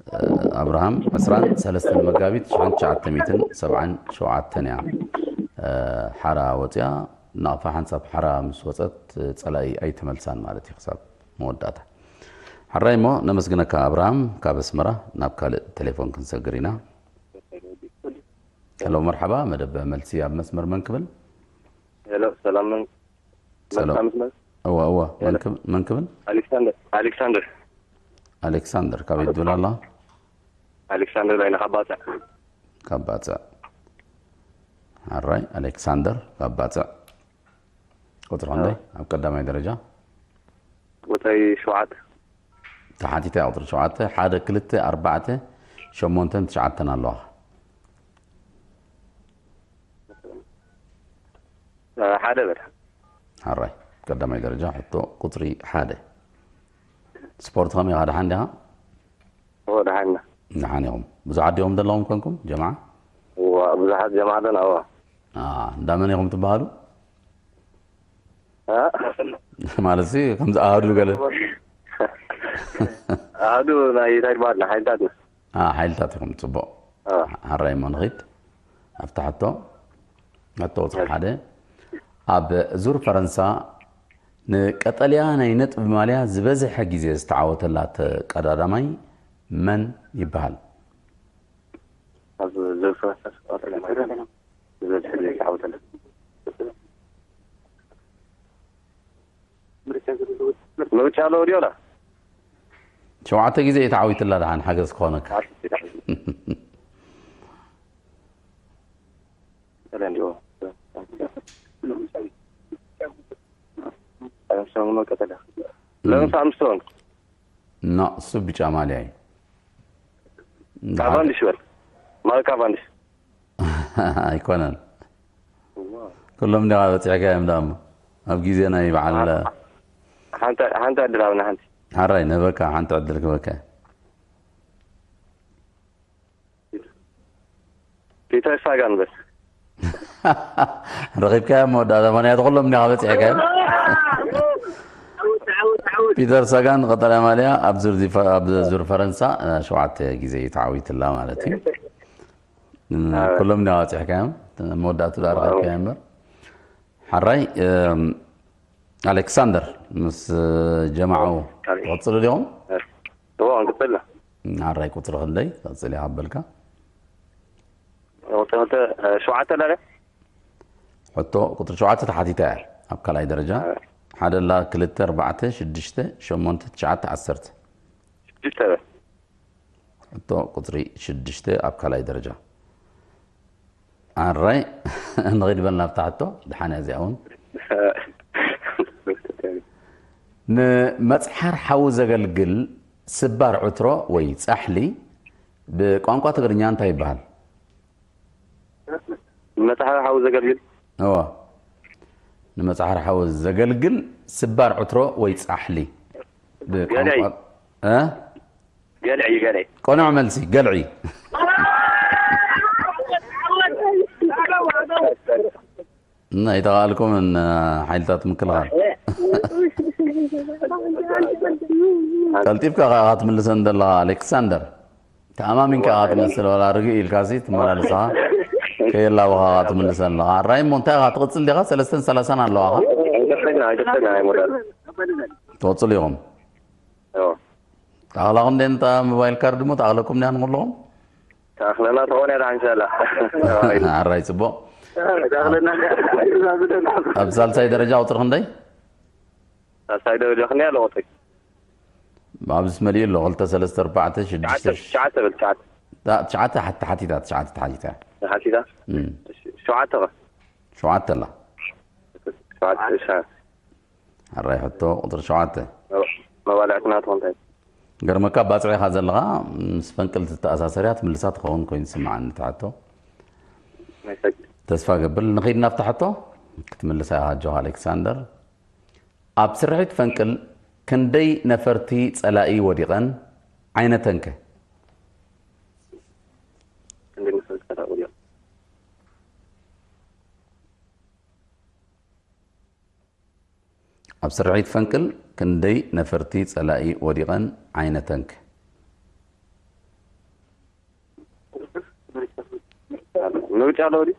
እ፣ ኣብርሃም፣ ዕስራን ሰለስተን መጋቢት ሽሕን ትሽዓተ ሚእትን ሰብዓን ሸውዓተን እያ፣ እ፣ ሓራ ወጽያ። ናቕፋ ሓንሳብ ሓራ ምስ ወጸት፣ ጸላኢ ኣይተመልሳን ማለት እዩ ክሳብ መወዳእታ። ሕራይ እሞ ነመስግነካ ኣብርሃም፣ ካብ ኣስመራ ናብ ካልእ ቴሌፎን ክንሰግር ኢና። ሄሎ፣ መርሓባ፣ መደብ መልሲ ኣብ መስመር መን ክብል? ሄሎ፣ ሰላም መን? ሰላም። መርሓባ መስመር? እወ፣ እወ፣ መን ሄሎ። ክብ-፣ መን ክብል? ኣሌክሳንደር፣ ኣሌክሳንደር። ኣሌክሳንደር፣ ካበይ ትብል ኣላ? ኣሌክሳንደር ባይነ ካብ ባጽዕ። ካብ ባጽዕ። ሕራይ፣ ኣሌክሳንደር ካብ ባጽዕ። ቁጽሪ ክንደይ? ኣብ ቀዳማይ ደረጃ? ቁጽሪ ሸውዓተ። ተሓቲተ እያ ቁጽሪ ሸውዓተ። ሓደ፣ ክልተ፣ ኣርባዕተ፣ ሸሞንተን ትሽዓተን ኣለዋ። እ፣ ሓደ በል። ሕራይ፣ ቀዳማይ ደረጃ ሕቶ ቁጽሪ ሓደ። ስፖርት ከመይ ኢኻ? ደሓን ዲኻ? እወ፣ ደሓን ኢና። ደሓን ኢኹም። ብዙሓት ዲኹም ዘለኹም ኮንኩም ጀማዓ? እወ፣ ብዙሓት ጀማዓ ኣለና፣ እወ። አ፣ እንዳመን ኢኹም ትበሃሉ? እ? ማለት ሲ ከምዚ ኣሃዱ ገለ ኣሃዱ ናይ እንታይ ይበሃል? ሓይልታትና። አ፣ ሓይልታት ኢኹም። ጽቡቕ። አ። ሕራይ እሞ ንኺድ ኣብታ ሕቶ። ሕቶ ቁጽሪ ሓደ። ኣብ ዙር ፈረንሳ ንቀጠልያ ናይ ነጥቢ ማልያ ዝበዝሐ ግዜ ዝተዓወተላ ተቀዳዳማይ መን ይበሃል? ኣብ ዙር ፈረንሳ ዝበዝሐ ግዜ ዝተዓወተላ። ምርጫ ኣለዎ ድዩ? ወላ? ሸውዓተ ግዜ እዩ ተዓዊትላ። ደሓን ሓገዝ ክኾነካ። ለንስ ኣምስትሮንግ። ኖ፣ እሱ ብጫ ማልያ እዩ። ካቫንዲሽ በል። ማርክ ካቫንዲሽ። ኣይኮነን። ኩሎም እንዲኻ በፂሕካ እዮም ዳሞ ኣብ ግዜ ናይ በዓል። ሓንቲ ዕድል ኣብና ሓንቲ። ሓራይ ንህበካ፣ ሓንቲ ዕድል ክበካ። ፒተር ሳጋን በል። ረኺብካዮ መወዳእታ፣ ምኽንያቱ ኩሎም እንዲኻ በፂሕካ እዮም። ፒተር ሳጋን ቀጠልያ ማልያ ኣብ ዙር ዚፈ-፣ ኣብ ዙር ፈረንሳ እ፣ ሸውዓተ ግዜ እዩ ተዓዊትላ ማለት እዩ። እ፣ ኩሎም እንዲኻ በፂሕካ እዮም። መወዳእቱ ዳ ረኺብካዮ እምበር። ሓራይ እም፣ ኣሌክሳንደር ምስ ጀማዓኡ ትቕጽሉ ዲኹም? እዎ፣ ንቅጽል። ሓራይ ቁጽሪ ክንደይ ትቕጽል እያ በልካ? ቁጽሪ ክልተ፣ እ፣ ሸውዓተ ላለ? ሕቶ ቁጽሪ ሸውዓተ ተሓቲታ እያ። ኣብ ካልኣይ ደረጃ ሓደ ላ ክልተ ኣርባዕተ ሽዱሽተ ሸሞንተ ትሽዓተ ዓሰርተ። ሽዱሽተ በል። ሕቶ ቁጽሪ ሽዱሽተ ኣብ ካልኣይ ደረጃ። ኣራይ ንኺድ በል ናብታ ሕቶ። ድሓን እያ እዚኣ እውን። ንመጽሓር ሓዊ ዘገልግል ስባር ዕትሮ ወይ ጻሕሊ ብቋንቋ ትግርኛ እንታይ ይበሃል? መጽሓር ሓዊ ዘገልግል? እዎ። ንመጽሓር ሓዊ ዘገልግል ስባር ዕትሮ ወይ ጻሕሊ ብቋንቋ፣ ገልዒ። እ? ገልዒ፣ ገልዒ። ቅኑዕ መልሲ፣ ገልዒ። እና ኣይተኻእልኩምን፣ ሓይልታት ምክልኻል። ቀልጢፍካ ኢኻ ትምልሰን ዘለኻ ኣሌክሳንደር። ተኣማሚንካ ኢኻ ትመስል፣ ዋላ ርግእ ኢልካ ሲ ትመላለስ ኢኻ። ከየላበኻ ኢኻ ትምልሰን ኣለኻ። ኣራይ እሞ እንታይ ኢኻ ትቕጽል ዲኻ? ሰለስተን ሰላሳን ኣለዋኻ። ኣይተፈግና፣ ኣይተፈግና፣ ኣይሞዳል። ትቕጽሉ ኢኹም። እዎ። ተኣኽላኹም ደን እታ ሞባይል ካርድ እሞ ተኣኽለኩም ዲያ ንኹልኹም? ተኣኽለና ተኾነ ኢላ እንሻላ። ኣራይ ጽቡቕ። ተኣኽለና። ኣብ ሳልሳይ ደረጃ ቁጽሪ ክንደይ? ሳልሳይ ደረጃ ክንደይ ኣሎ ቁጽሪ? ኣብዚ መሊኡ ኣሎ፣ ክልተ፣ ሰለስተ፣ ኣርባዕተ፣ ሽዱሽተ፣ ትሽዓተ፣ ትሽዓተ በል፣ ትሽዓተ። ታ-፣ ትሽዓተ ሓ-፣ ተሓቲታ፣ ትሽዓተ ተሓቲታ። ተሓቲታ? እም። ሸውዓተ ኸ? ሸውዓተ ኣላ። ሸውዓተ፣ ትሽዓተ። ኣራይ ሕቶ ቁጽሪ ሸውዓተ። መባልዕትና ትኾን እንታይ? ገርመካ ባጽዕ ኢኻ ዘለኻ፣ ምስ ፈንቅል ትተኣሳሰር እያ፣ ትምልሳ ትኸውን ኮይኑ ዝስምዓኒ እታ ሕቶ። ናይ ሰግ-፣ ተስፋ ገብር፣ ንኺድ ናብታ ሕቶ ክትምልሳ ኢኻ ኣጆኻ ኣሌክሳንደር። ኣብ ስርሒት ፈንቅል ክንደይ ነፈርቲ ጸላኢ ወዲቐን ዓይነተን ከ? ክንደይ ነፈርቲ ጸላኢ ወዲቐን? ኣብ ስርሒት ፈንቅል ክንደይ ነፈርቲ ጸላኢ ወዲቐን ዓይነተን ከ? ምርጫ ኣለዎ ድዩ?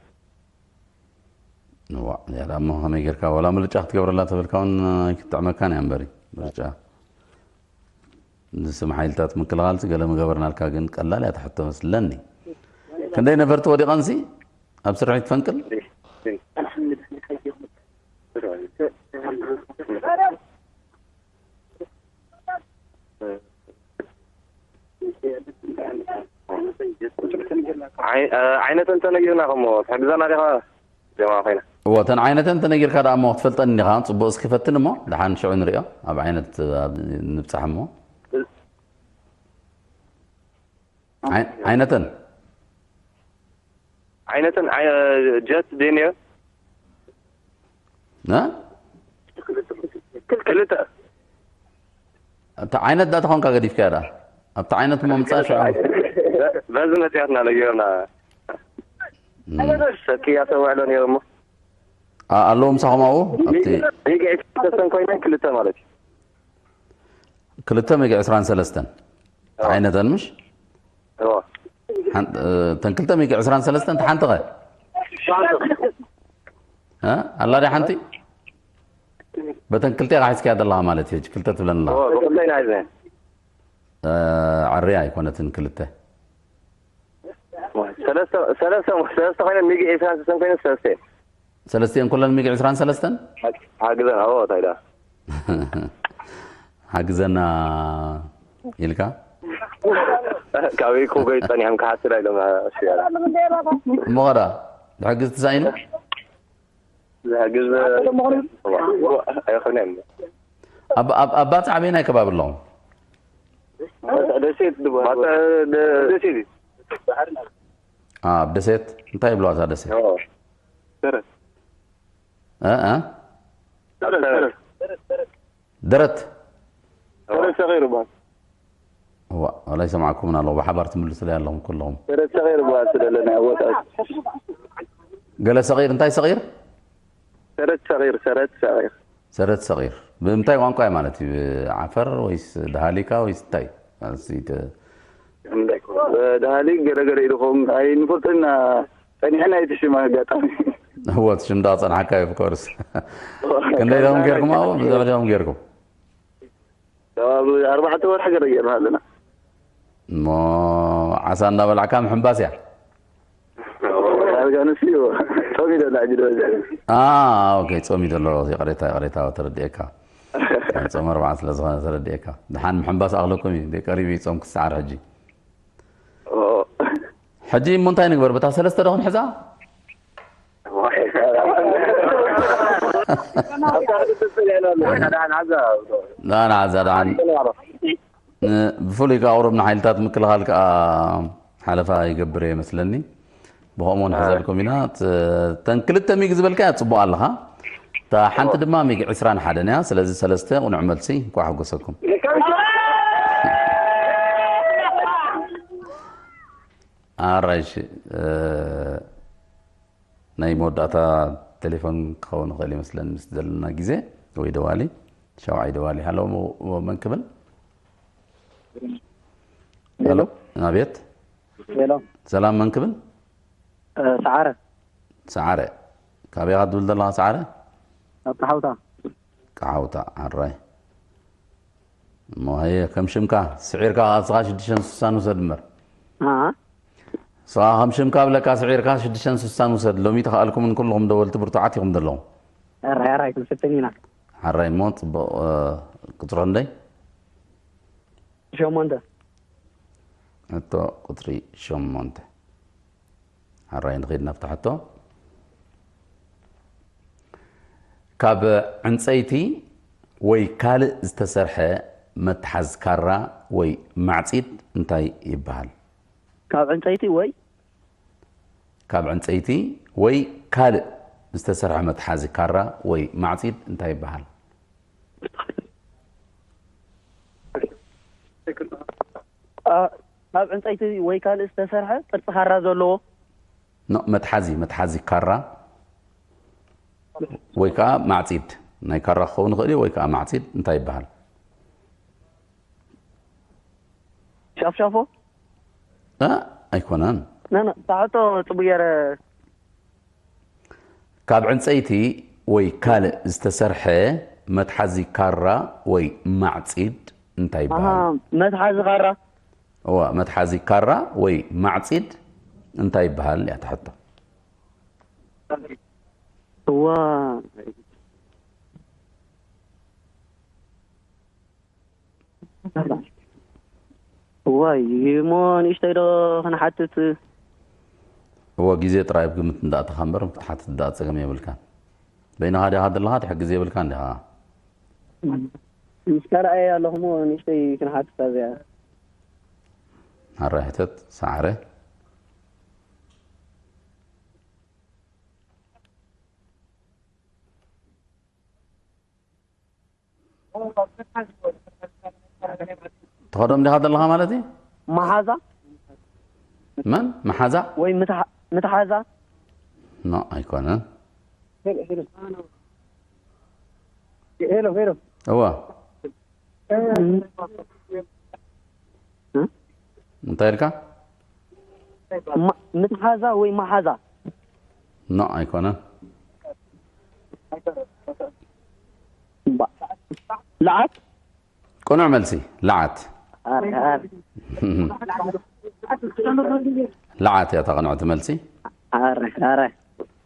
እዋ፣ ያዳ እሞ ከመይ ጌርካ ዋላ ምርጫ ክትገብረላ ተበልካ እውን ኣይክጥዕመካን እያ እምበሪ። ምርጫ ንስም ሓይልታት ምክልኻልሲ ገለ ምገበርናልካ፣ ግን ቀላል እያ ትሕቶ መስለኒ። ክንደይ ነፈርቲ ወዲቐንሲ ኣብ ስርሒት ፈንቅል? ዓይ-፣ እ፣ ዓይነተን ተነጊርና እሞ ትሕግዘና ዲኻ? ጀማ ኮይና። እዎ፣ እተን ዓይነተን ተነጊርካ ደኣ እሞ ክትፈልጠን እንዲኻ። ጽቡቕ፣ እስኪ ፈትን እሞ ደሓን ሽዑ ንሪኦ። ኣብ ዓይነት፣ ኣብ፣ ንብጻሕ እሞ። ዓይ-፣ ዓይነተን? ዓይነተን፣ ዓይ-፣ ጀት ድየን ነይረን? እ? ክልተ። እታ ዓይነት ዳ ተኾንካ ገዲፍካያ ዳ? ኣብታ ዓይነት እሞ ምጻእ ሽዑ። በዚ መጽያትና ነጊርና። እም። ሰኪ ያሰማዕሎ ነይሩ እሞ። ኣ-፣ ኣለዉ ምሳኹም ኣብኡ? ኣብቲ ሚግ ዒስራን ሰለስተን ኮይነን ክልተ ማለት እዩ። ክልተ ሚግ ዒስራን ሰለስተን። እታ ዓይነተን ምሽ? እዎ። ሓን-፣ እ፣ እተን ክልተ ሚግ ዒስራን ሰለስተን፣ እታ ሓንቲ ኸ? እ? ኣላ ድያ ሓንቲ? በተን ክልተ ኢኻ ሒዝካያ ዘለኻ ማለት እዩ። ክልተ ትብለን ኣለኻ። እዎ፣ ብኽልተ ኢና ሒዝናየን። እ፣ ዕርያ ኣይኮነትን ክልተ። ሰለስተ፣ ሰለስተ፣ ሰለስተ ኮይነን ሚግ ዒስራን ሰለስተን ኮይነን ሰለስተ እየን። ሰለስቲኤን ኩለን ሚግ ዒስራን ሰለስተን? ሓግዘን፣ ኣዎ፣ እንታይ ደኣ? ሓግዘና። ኢልካ? ካበይ እኮ ጎይ ጸኒሖም ክሓስር ኢሎም ኣስያራ። እሞ ኸዳ፣ ብሕጊ ዝተሳኢኑ? ዝሕግዝ ኣይኾነን። ኣብ-፣ ኣብ-፣ ኣባጽዕ ኣበየናይ ከባቢ ኣለኹም? ደሴት ዝበሃል። ደሴት እዩ። ኣብ ደሴት እንታይ ይብልዋ እዛ ደሴት? ኦ። ደረት። እ፣ እ? ደረት፣ ደረት። ደረት። ደረት ሰቂር ይባሃል። እዋ፣ ዋላ ይሰማዕኩምን ኣለኹ፣ ብሓባር ትምልሱለይ ኣለኹም ኩለኹም። ደረት ሰቂር ይባሃል ስለለና ወጣት። ገለ ሰቂር፣ እንታይ ሰቂር? ሰረት ሰቂር፣ ሰረት ሰቂር። ሰረት ሰቂር። ብምንታይ ቋንቋ እዩ ማለት እዩ? ብዓፈር ወይስ ደሃሊካ ወይስ እንታይ? ማለት እዩ ተ- ደሃሊ ገለ ገለ ኢልኩም ኣይንፈልጥና ጸኒሕና እቲ ሽም ኣጋጣሚ። እዎ፣ እቲ ሽም ዳ ጸንሓካ እዩ፣ of course። ክንደይ ደኹም ጌርኩም ኣብኡ? ብዛዕባ ደኹም ጌርኩም? ኣብ ኣርባዕተ ወርሒ ገለ ጌርና ኣለና። እሞ ዓሳ እንዳበላዕካ ምሕንባስ እያ? ዳርጋ ንሱ እዩ። ጾም እዩ ዘሎ ሕጂ ዶ? አ፣ ኦኬ፣ ጾም እዩ ዘሎ። ይቕሬታ፣ ይቕሬታ፣ ተረዲኤካ። ጾም ኣርብዓ ስለ ዝኾነ ተረዲኤካ። ደሓን ምሕንባስ ኣኽለኩም እዩ። ደይ ቀሪቡ እዩ ጾም ክሰዓር ሕጂ። ኦ። ሕጂ እሞ እንታይ ንግበር? በታ ሰለስተ ዶ ክንሕዛ? ደሓን ሓዛ፣ ደሓን። ን-፣ ብፍሉይ ከኣ ቁሩብ ንሓይልታት ምክልኻል ከኣ ሓለፋ ይገብር እየ መስለኒ። ብኸምኡ ንሕዘልኩም ኢና። ት-፣ ተን ክልተ ሚግ ዝበልካያ ጽቡቕ ኣለኻ። እታ ሓንቲ ድማ ሚግ ዕስራን ሓደን እያ። ስለዚ ሰለስተ ቁኑዕ መልሲ። እንቋዕ ሓጎሰኩም። ኣራይሽ፣ እ፣ ናይ መወዳእታ ቴሌፎን ክኸውን ይኽእል ይመስለኒ፣ ምስ ዘለና ግዜ ወይ ደዋሊ፣ ሻውዓይ ደዋሊ። ሃሎ፣ ሞ-፣ ሞ-፣ መን ክብል? ሄሎ። ሄሎ፣ ኣቤት። ሄሎ። ሰላም፣ መን ክብል? እ፣ ሰዓረ። ሰዓረ። ካበይ ኢኻ ትብል ዘለኻ ሰዓረ? ካብ ካሓውታ። ካሓውታ፣ ኣራይ። እሞ ሃየ፣ ከም ሽምካ ስዒርካ፣ እስኻ ሽዱሽተን ስሳን ውሰድ እምበር። ኣሃ። እስኻ ከም ሽምካ ብለካ ስዒርካ ሽዱሽተን ስሳን ውሰድ። ሎሚ ተኸኣልኩምን ኩልኹም ደወልቲ ብርቱዓት ኢኹም ዘለኹም። ኣራይ፣ ኣራይ፣ ክንፍትን ኢና። ሓራይ እሞ ጽቡቕ፣ እ፣ ቁጽሪ ክንደይ? ሸሞንተ። ሕቶ ቁጽሪ ሸሞንተ። ሓራይ ንኸይድ ናብታ ሕቶ። ካብ ዕንጸይቲ ወይ ካልእ ዝተሰርሐ መትሓዚ ካራ ወይ ማዕጺድ እንታይ ይበሃል? ካብ ዕንጸይቲ ወይ? ካብ ዕንጸይቲ ወይ ካልእ ዝተሰርሐ መትሓዚ ካራ ወይ ማዕጺድ እንታይ ይበሃል? ኣ-፣ ካብ ዕንጸይቲ ወይ ካልእ ዝተሰርሐ ቅርጺ ካራ ዘለዎ? ኖ፣ መትሓዚ፣ መትሓዚ ካራ ወይ ከዓ ማዕጺድ። ናይ ካራ ክኸውን ይኽእል እዩ ወይ ከዓ ማዕጺድ እንታይ ይበሃል? ሻፍሻፎ? እ፣ ኣይኮነን። ና፣ ና፣ እታ ሕቶ ጽቡቅ ገይረ ካብ ዕንጸይቲ ወይ ካልእ ዝተሰርሐ መትሓዚ ካራ ወይ ማዕጺድ እንታይ ይበሃል? ኣሃ፣ መትሓዚ ካራ። እዋ፣ መትሓዚ ካራ ወይ ማዕጺድ እንታይ ይበሃል እያ እታ ሕቶ። እዋ። እዋይ፣ እሞ ንእሽተይ ዶ ክንሓትት? እወ፣ ግዜ ጥራይ ኣብ ግምት እንዳእተኻ እምበር ክትሓትት ደኣ ጸገም የብልካን። በይንኻ ዲኻ ዘለኻ ትሕግዝ የብልካን ዲኻ? ምስ ካልኣየ ኣለኹ እሞ ንእሽተይ ክንሓትት ኣብዚኣ። ኣረ ሕተት፣ ሰዓረ። ትኸዶም ዲኻ ዘለኻ ማለት እዩ? መሓዛ? መን? መሓዛ? ወይ ምትሓ-፣ ምትሓዛ? ኖ፣ ኣይኮነን። ሄሎ፣ ሄሎ። ሄሎ፣ ሄሎ። እዋ። እ? እንታይ ኢልካ? ማ-፣ ምትሓዛ ወይ መሓዛ? ኖ፣ ኣይኮነን። ባ-፣ ለዓት? ቅኑዕ መልሲ፣ ለዓት። ኣረ፣ ኣረ። ለዓት እያ እታ ቅንዕቲ መልሲ። ኣረ፣ ኣረ።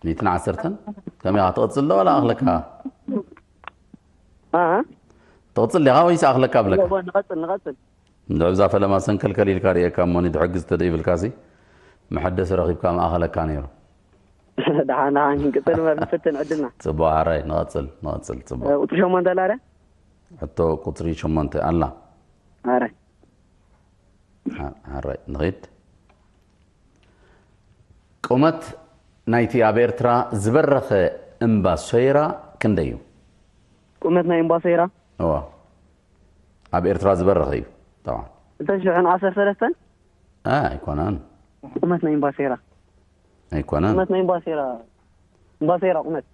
ሚእትን ዓሰርተን? ከመይ ኢኻ ትቕጽል ዶ ዋላ ኣኽለካ? ኣሃ። ትቕጽል ዲኻ ወይስ ኣኽለካ ብለካ? እወ፣ እወ፣ ንቐጽል፣ ንቐጽል። እንድሕር ብዛ ፈለማ ሰንከልከል ኢልካ ርእየካ እሞ ንድሕግዝ ተደይብልካሲ መሐደሲ ረኺብካ ምኣኸለካ ነይሩ። ደሓን ደሓን ክንቅፅል እምበር ንፍትን ዕድልና። ጽቡቕ ሓራይ፣ ንቐጽል ንቐጽል። ጽቡቕ። ቁፅሪ ሸሞንተ ኣላ ረ ሕቶ ቁፅሪ ሸሞንተ ኣላ። ኣረ ሓራይ ንኺድ። ቁመት ናይቲ ኣብ ኤርትራ ዝበረኸ እምባ ሶይራ ክንደይ እዩ? ቁመት ናይ እምባ ሶይራ እዋ ኣብ ኤርትራ ዝበረኸ እዩ። ጠብዓ ክልተ ሽሕን ዓሰርተ ሰለስተን ኣይኮነን። ቁመት ናይ እምባ ሶይራ ኣይኮነን። ቁመት ናይ እምባ ሶይራ እምባ ሶይራ ቁመት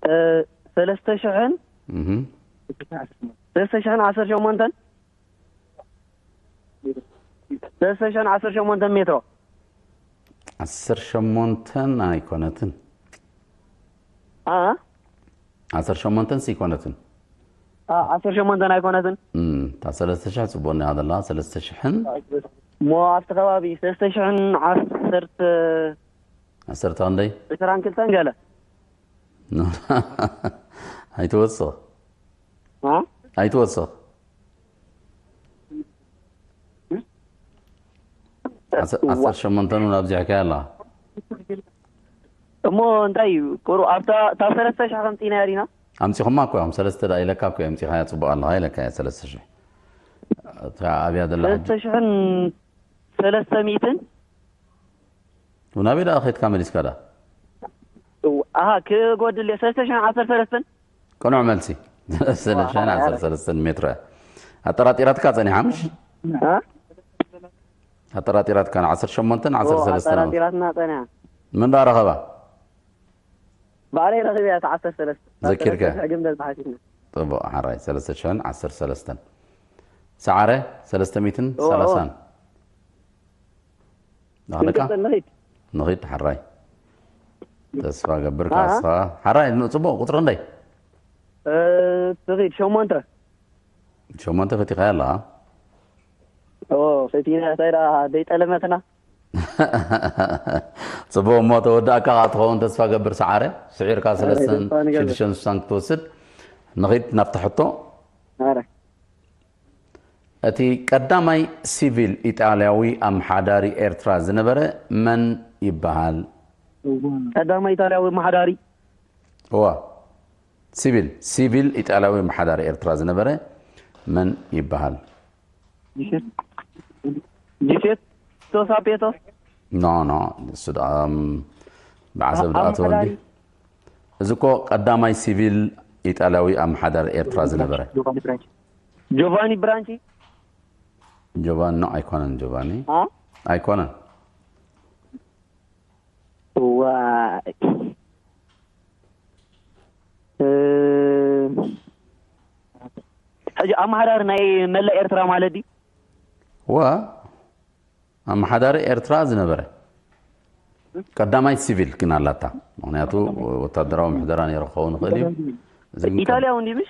እ፣ ሰለስተ ሽሕን እህ ሰለስተ ሽሕን ዓሰርተ ሸሞንተን ሰለስተ ሽሕን ዓሰርተ ሸሞንተን ሜትሮ ዓሰርተ ሸሞንተን ኣይኮነትን። ኣ ዓሰርተ ሸሞንተን ኣይኮነትን። ኣ ዓሰርተ ሸሞንተን ኣይኮነትን። እታ ሰለስተ ሽሕ ጽቡቕ እያ ዘላ። ሰለስተ ሽሕን ሞ ኣብቲ ከባቢ ሰለስተ ሽሕን ዓሰርተ ዓሰርተ ክንደይ? ዕስራን ክልተን ገለ ኣይትወስኽ ኣ ኣይትወስኽ። ዓሰርተ ሸሞንተን እውን ኣብዚሕካያ ኣለኻ። እሞ እንታይ እዩ ቁሩ ኣብታ እታ ሰለስተ ሽሕ ከምፂእናያ ዲና? ኣምፂኹማ እኮ እዮም። ሰለስተ ደኣ ኢለካ እኮ እዮም። ኣምፂኻያ፣ ፅቡቕ ኣለኻ ኢለካ እየ። ሰለስተ ሽሕ እታ ኣብያ ዘላ ሕጂ። ሰለስተ ሽሕን ሰለስተ ሚእትን ናበይ ደኣ ከይድካ መሊስካ ደኣ? ኣሃ ክጎድል እየ። ሰለስተ ሽሕን ዓሰርተ ሰለስተን ቅኑዕ መልሲ። ሰለስተ ሽሕን ዓሰርተ ሰለስተን ሜትሮ እያ። ኣጠራጢራትካ ጸኒሓ ምሽ? እ? ኣጠራጢራትካ ን ዓሰርተ ሸሞንተን ዓሰርተ ሰለስተን። ኣጠራጢራትና ጸኒሓ። መን ደኣ ረኸባ? ባዕለይ ረኺበያ እታ ዓሰርተ ሰለስተ። ዘኪርከ? ሰለስተ ሽሕ ግን በዝሓ ሒዝና። ጽቡቕ፣ ሓራይ። ሰለስተ ሽሕን ዓሰርተ ሰለስተን። ሰዓረ ሰለስተ ሚእትን ሰላሳን። ኣኽለካ? ክንቅጽል ንኺድ። ንኺድ፣ ሓራይ። ተስፋ ገብር ኣሃ። ካሳ። ሓራይ፣ ጽቡቕ፣ ቁጽሪ ክንደይ? እ፣ ትኺድ ሸሞንተ። ሸሞንተ ፈቲኻያ ኣለኻ? ኦ፣ ፈቲና፣ እንታይ ደኣ ደይጠለመትና? ጽቡቕ፣ እሞ ተወዳእካ ከኣ ትኸውን ተስፋ ገብር። ሰዓረ፣ ስዒርካ ሰለስተን ተስፋ ንገብር። ሽዱሽተን ስሳን ክትወስድ። ንኺድ ናብቲ ሕቶ። ኣረ። እቲ ቀዳማይ ሲቪል ኢጣልያዊ ኣምሓዳሪ ኤርትራ ዝነበረ መን ይበሃል? ቀዳማይ ኢጣልያዊ ኣምሓዳሪ? እዋ፣ ሲቪል፣ ሲቪል ኢጣልያዊ ኣምሓዳሪ ኤርትራ ዝነበረ መን ይበሃል? ጂሴፕ ቶሳፔቶ? ኖ፣ ኖ፣ እሱ ደኣ፣ እም፣ ብዓሰብ ደኣ ኣምሓዳሪ? ተወልዲ። እዚ እኮ ቀዳማይ ሲቪል ኢጣልያዊ ኣምሓዳሪ ኤርትራ ዝነበረ። ጆቫኒ ብራንቺ? ጆቫኒ፣ ኖ፣ ኣይኮነን ጆቫኒ። ኣ? ኣይኮነን። ዋይ። እ፣ ሕጂ ኣምሓዳሪ ናይ መላእ ኤርትራ ማለት ድዩ? ዋ፣ ኣመሓዳሪ ኤርትራ ዝነበረ ቀዳማይ ሲቪል ግን ኣላታ። ምኽንያቱ ወታደራዊ ምሕደራ ነይሩ ክኸውን ይኽእል እዩ። እዚ ግን ኢጣልያዊ እንዲ ምሽ?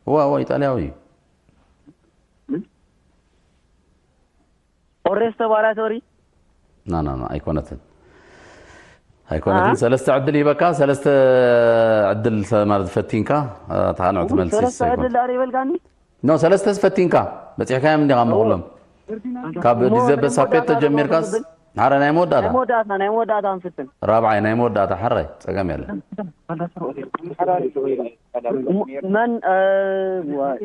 እዋ፣ እዋ፣ ኢጣልያዊ እዩ። ኦሬስቶ ባራቶሪ? ና፣ ና፣ ና፣ ኣይኮነትን። ኣይኮነትን። ኣሃ። ሰለስተ ዕድል ይበካ፣ ሰለስተ ዕድል ሰ-፣ ማለት ፈቲንካ፣ እ፣ ተኻንዑ ትመልሲ ሰለስተ ኣይኮነ። ዕድል ዳር ይበልካኒ? ኖ፣ ሰለስተ ፈቲንካ፣ በጺሕካዮም እንዲኻ እሞ ኩሎም። ካብ እሞ ዲዘበ ናይ ሳፔቶ መወዳእታ ጀሚርካስ፣ ዝብል? ሓረ ናይ መወዳእታ። ናይ መወዳእታ፣ ናይ መወዳእታ ንፍትን። ራብዓይ ናይ መወዳእታ፣ ሓራይ፣ ጸገም የለን። ም-፣ መን፣ እ፣ ዋ-፣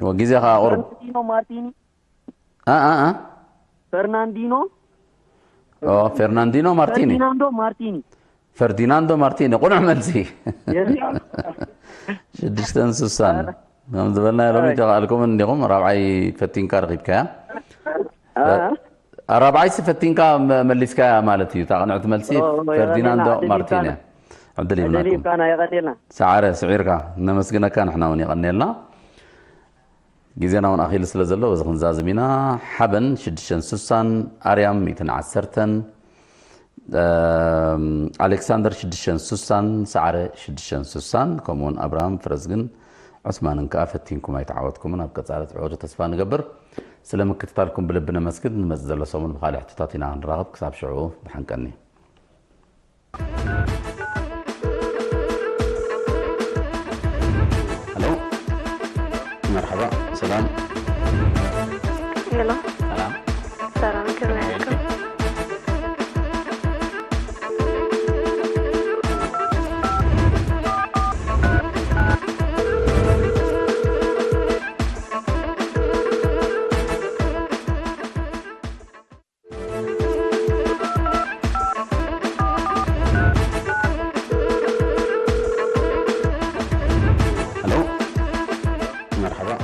ወ-፣ ግዜ ከኣ ቁሩብ። ፈርናንዲኖ ማርቲኒ? ኣ፣ ኣ፣ ኣ? ፈርናንዲኖ? ኦ፣ ፌርናንዲኖ ማርቲኒ። ፈርዲናንዶ ማርቲኒ። ፈርዲናንዶ ማርቲኒ፣ ቁኑዕ መልሲ። የስ። ሽዱሽተን ስሳን። ከም ዝበልናዮ ሎሚ ኣይ። ተኻእልኩምን እንዲኹም፣ ራብዓይ ፈቲንካ ረኺብካያ። ኣ? ራብዓይሲ ፈቲንካ መ-፣ መሊስካያ ማለት እዩ። እታ ቅንዕቲ መልሲ ኦ፣ ኦ፣ ፈርዲናንዶ የቐኔልና፣ ዕድል ማርቲኒ። ይብካና። ዕድል ዕድል ይብናኩም። ይብካና፣ የቐኔልና። ሰዓረ ስዒርካ፣ ነመስግነካ፣ ንሕና እውን የቐኔልና። ግዜና እውን ኣኺሉ ስለ ዘሎ፣ በዚ ክንዛዝም ኢና። ሓበን ሽዱሽተን ስሳን፣ ኣርያም ሚእትን ዓሰርተን፣ ኣም፣ ኣሌክሳንደር ሽዱሽተን ስሳን፣ ሰዓረ ሽዱሽተን ስሳን፣ ከምኡውን ኣብርሃም ፍረዝግን ዑስማንን ከኣ ፈቲንኩም ኣይተዓወትኩምን። ኣብ ቀጻሊ ትዕወቱ ተስፋ ንገብር። ስለ ምክትታልኩም ብልቢ ነመስግን። ንመጽእ ዘሎ ሰሙን ብኻልእ ሕቶታት ኢና ክንራኸብ። ክሳብ ሽዑ፣ ደሓን ቀኒ። ሄሎ፣ ሰላም። ሰላም፣ ከመይ ኣልኩም? ሄሎ፣ መርሓባ።